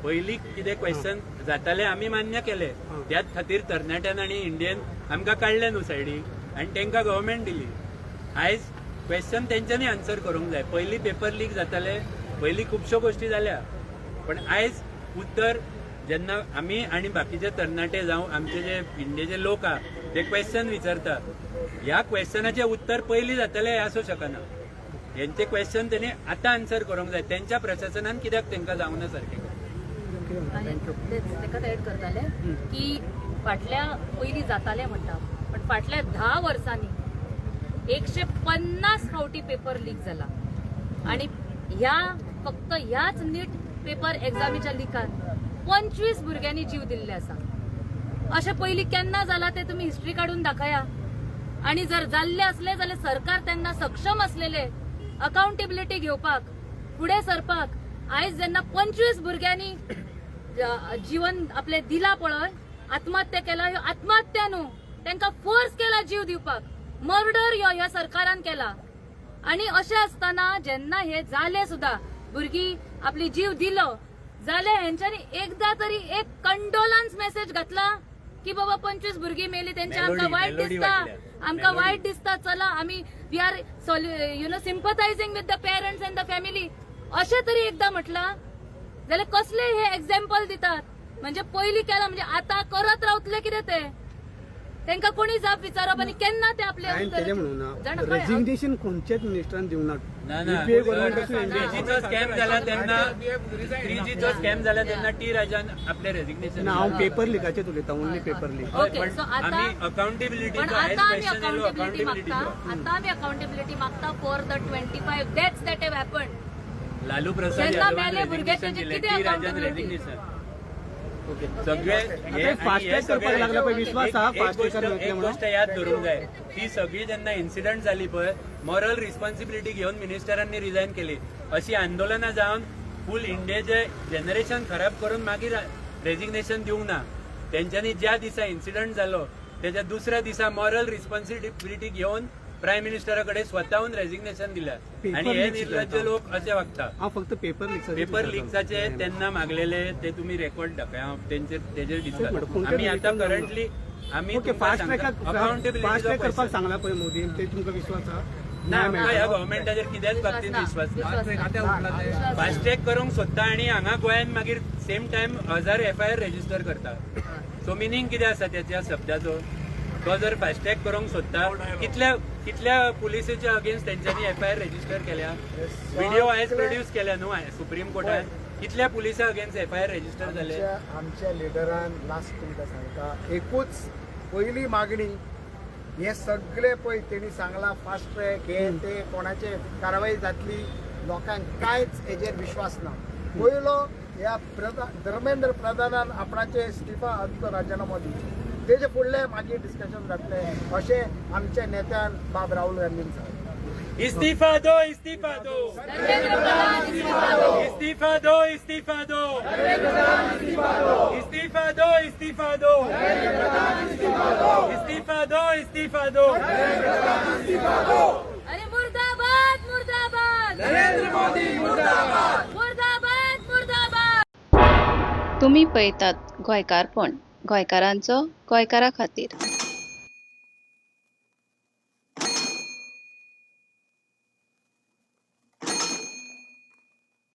पयलीं कितें क्वेश्चन जाताले आमी मान्य केले, त्याच खातीर तरणाट्यान आनी इंडियन आमकां काडले न्हू सायडीक आनी तेंकां गव्हर्मेंट दिली. आयज क्वेश्चन तेंच्यांनी आन्सर करूंक जाय. पयलीं पेपर लीक जाताले, पयलीं खुबश्यो गोश्टी जाल्या, पण आयज उत्तर जेन्ना आमी आनी बाकीचे तरणाटे जावं आमचे जे इंडियेचे लोक आहा ते क्वेश्चन विचारता, ह्या क्वेश्चनाचें उत्तर पयलीं जातलें हें आसूं शकना. हेंचे क्वेश्चन तेणी आतां आन्सर करूंक जाय. तेंच्या प्रशासनान कित्याक तेंकां जावंक ना सारकें. तेकाच एड करताले की फाटल्या पयलीं जाताले म्हणटा, पण फाटल्या 10 वर्सांनी 150 फावटी पेपर लीक जाला आनी ह्या फक्त ह्याच नीट पेपर एग्जामीच्या लिकान 25 भुरग्यांनी जीव दिल्ले आसा. अशें पयलीं केन्ना जाला ते तुमी हिस्ट्री काडून दाखया. आनी जर जाल्ले असले जाल्यार सरकार तेन्ना सक्षम असलेले अकाउंटेबिलिटी घेवपाक फुडें सरपाक. आयज जेन्ना 25 भुरग्यांनी जीवन आपले दिला पळय, आत्महत्या केला, ह्यो आत्महत्या न्हू, तांकां फोर्स केला जीव दिवपाक. मर्डर ह्यो ह्या सरकारान केला. आणि अशें आसतना जेन्ना हे जालें सुद्दां, भुरगीं आपली जीव दिलो जाल्यार हेंच्यांनी एकदां तरी एक कंडोलन्स मेसेज घातला की बाबा 25 भुरगीं मेली, तेंचे आमकां मेलोडी, वायट मेलोडी दिसता, वाटल्या. आमकां मेलोडी. वायट दिसता, चला आमी we are sympathising with the parents and the family, अशें तरी एकदां म्हटलां जाल्यार कसले हे एग्जाम्पल दितात? म्हणजे पयलीं केलां म्हणजे आतां करत रावतले कितें ते? तांकां कोणी जाप विचारप आनी केन्ना ते आपले हांवें उत्तर तेजें म्हणूंक जाणा ना, कळ्ळें? रेजिग्नेशन खंयच्याच मिनिस्टरान दिवंक ना ना. ना युपीए गव्हर्नमेंट आसूं, थ्री जीचो स्कॅम जाला तेन्ना, 3Gचो स्कॅम जाला तेन्ना टी राजान आपले रेजिग्नेशन. ना, हांव पेपर लिकाचेच उलयतां, only paper leak. Okay, so आमी आता अकाउंटेबिलिटी, पण आता आमी अकाउंटेबिलिटी मागता, आता आमी अकाउंटेबिलिटी मागता for the 25 deaths that have happened. Lalu Prasad जेन्ना यादवान मेले भुरगे रेजिग्नेशन तेजे दिले, कितें टी राजान accountability? Resignation, सगळे हे आता आणि हे fast track सगळे करपाक लागला पळय, विश्वास आहा एक fast track गोष्ट मेळटलें एक म्हणून. गोष्ट याद धरूंक जाय, ती सगळी जेन्ना इन्सिडंट जाली पळय, मॉरल रिस्पॉन्सिबिलिटी घेवन मिनिस्टरांनी रिजायन केली. अशी आंदोलनां जावन फूल इंडियेचे जनरेशन खराब करून मागीर रेजिग्नेशन दिवंक ना. तेंच्यांनी ज्या दिसा इन्सिडंट जालो तेच्या दुसऱ्या दिसा मॉरल रिस्पॉन्सिबिलिटी घेवन प्रायम मिनिस्टरा कडेन स्वताहून रेजिग्नेशन दिल्या. Paper आणि हे leaks निर्लज्ज जाता. लोक असे वागता. हांव फक्त पेपर लिक्साचेच पेपर विचारतां. लिक्साचे तेन्ना मागलेले ते तुम्ही रेकॉर्ड दाखय, हांव तेंचेर तेजेर तेच म्हणटा, डिस्कस कोणत्या आमी आतां vehicle currently आमी ओके, फास्ट ट्रॅकाक फास्ट ट्रॅक करपाक सांगला पळय मोदीन, ते तुमकां विश्वास आहा? ना, न्याय आमकां ह्या मेळटलो? गव्हर्मेंटाचेर कित्याच बाबतींत विश्वास ना. फास्ट ट्रॅक करूंक सोदता आनी हांगा गोंयांत मागीर सेम टायम 1000 एफआयआर रजिस्टर करता. सो मिनींग कितें आसा त्याच्या शब्दाचो? तो जर फास्ट ट्रॅक करूंक सोदता, कितल्या कितल्या पुलिसेच्या अगेन्स्ट तेंच्यांनी एफआयआर रजिस्टर केल्या? व्हिडिओ आयज प्रोड्यूस केल्या न्हू सुप्रीम कोर्टान, कितल्या पुलिसा अगेन्स्ट एफआयआर रजिस्टर जाले? आमच्या आमच्या लिडरान लास्ट तुमकां सांगता, एकूच पयली मागणी, हे सगळे पळय तेणी सांगला फास्ट ट्रॅक हे ते, कोणाचे कारवाई जातली, लोकांक कांयच हेजेर विश्वास ना. पयलो ह्या प्रधान धर्मेंद्र प्रधानान आपणाचे इस्तिफा आमचो राजीनामो दिवचो, तेजे फुडले मागीर डिस्कशन जातलें अशें आमच्या नेत्यान बाब राहुल गांधीन सांगलें. इस्तीफा दो, इस्तीफा दो, धर्मेंद्र प्रधान इस्तीफा दो. इस्तीफा दो, इस्तीफा दो, इस्तीफा दो, इस्तीफा दो, इस्तीफा दो, इस्तीफा दो. अरे मुर्दाबाद, मुर्दाबाद, नरेंद्र मोदी मुर्दाबाद, मुर्दाबाद, मुर्दाबाद. तुमी पळयतात गोंयकारपण, गोंयकारांचो गोंयकारा खातीर.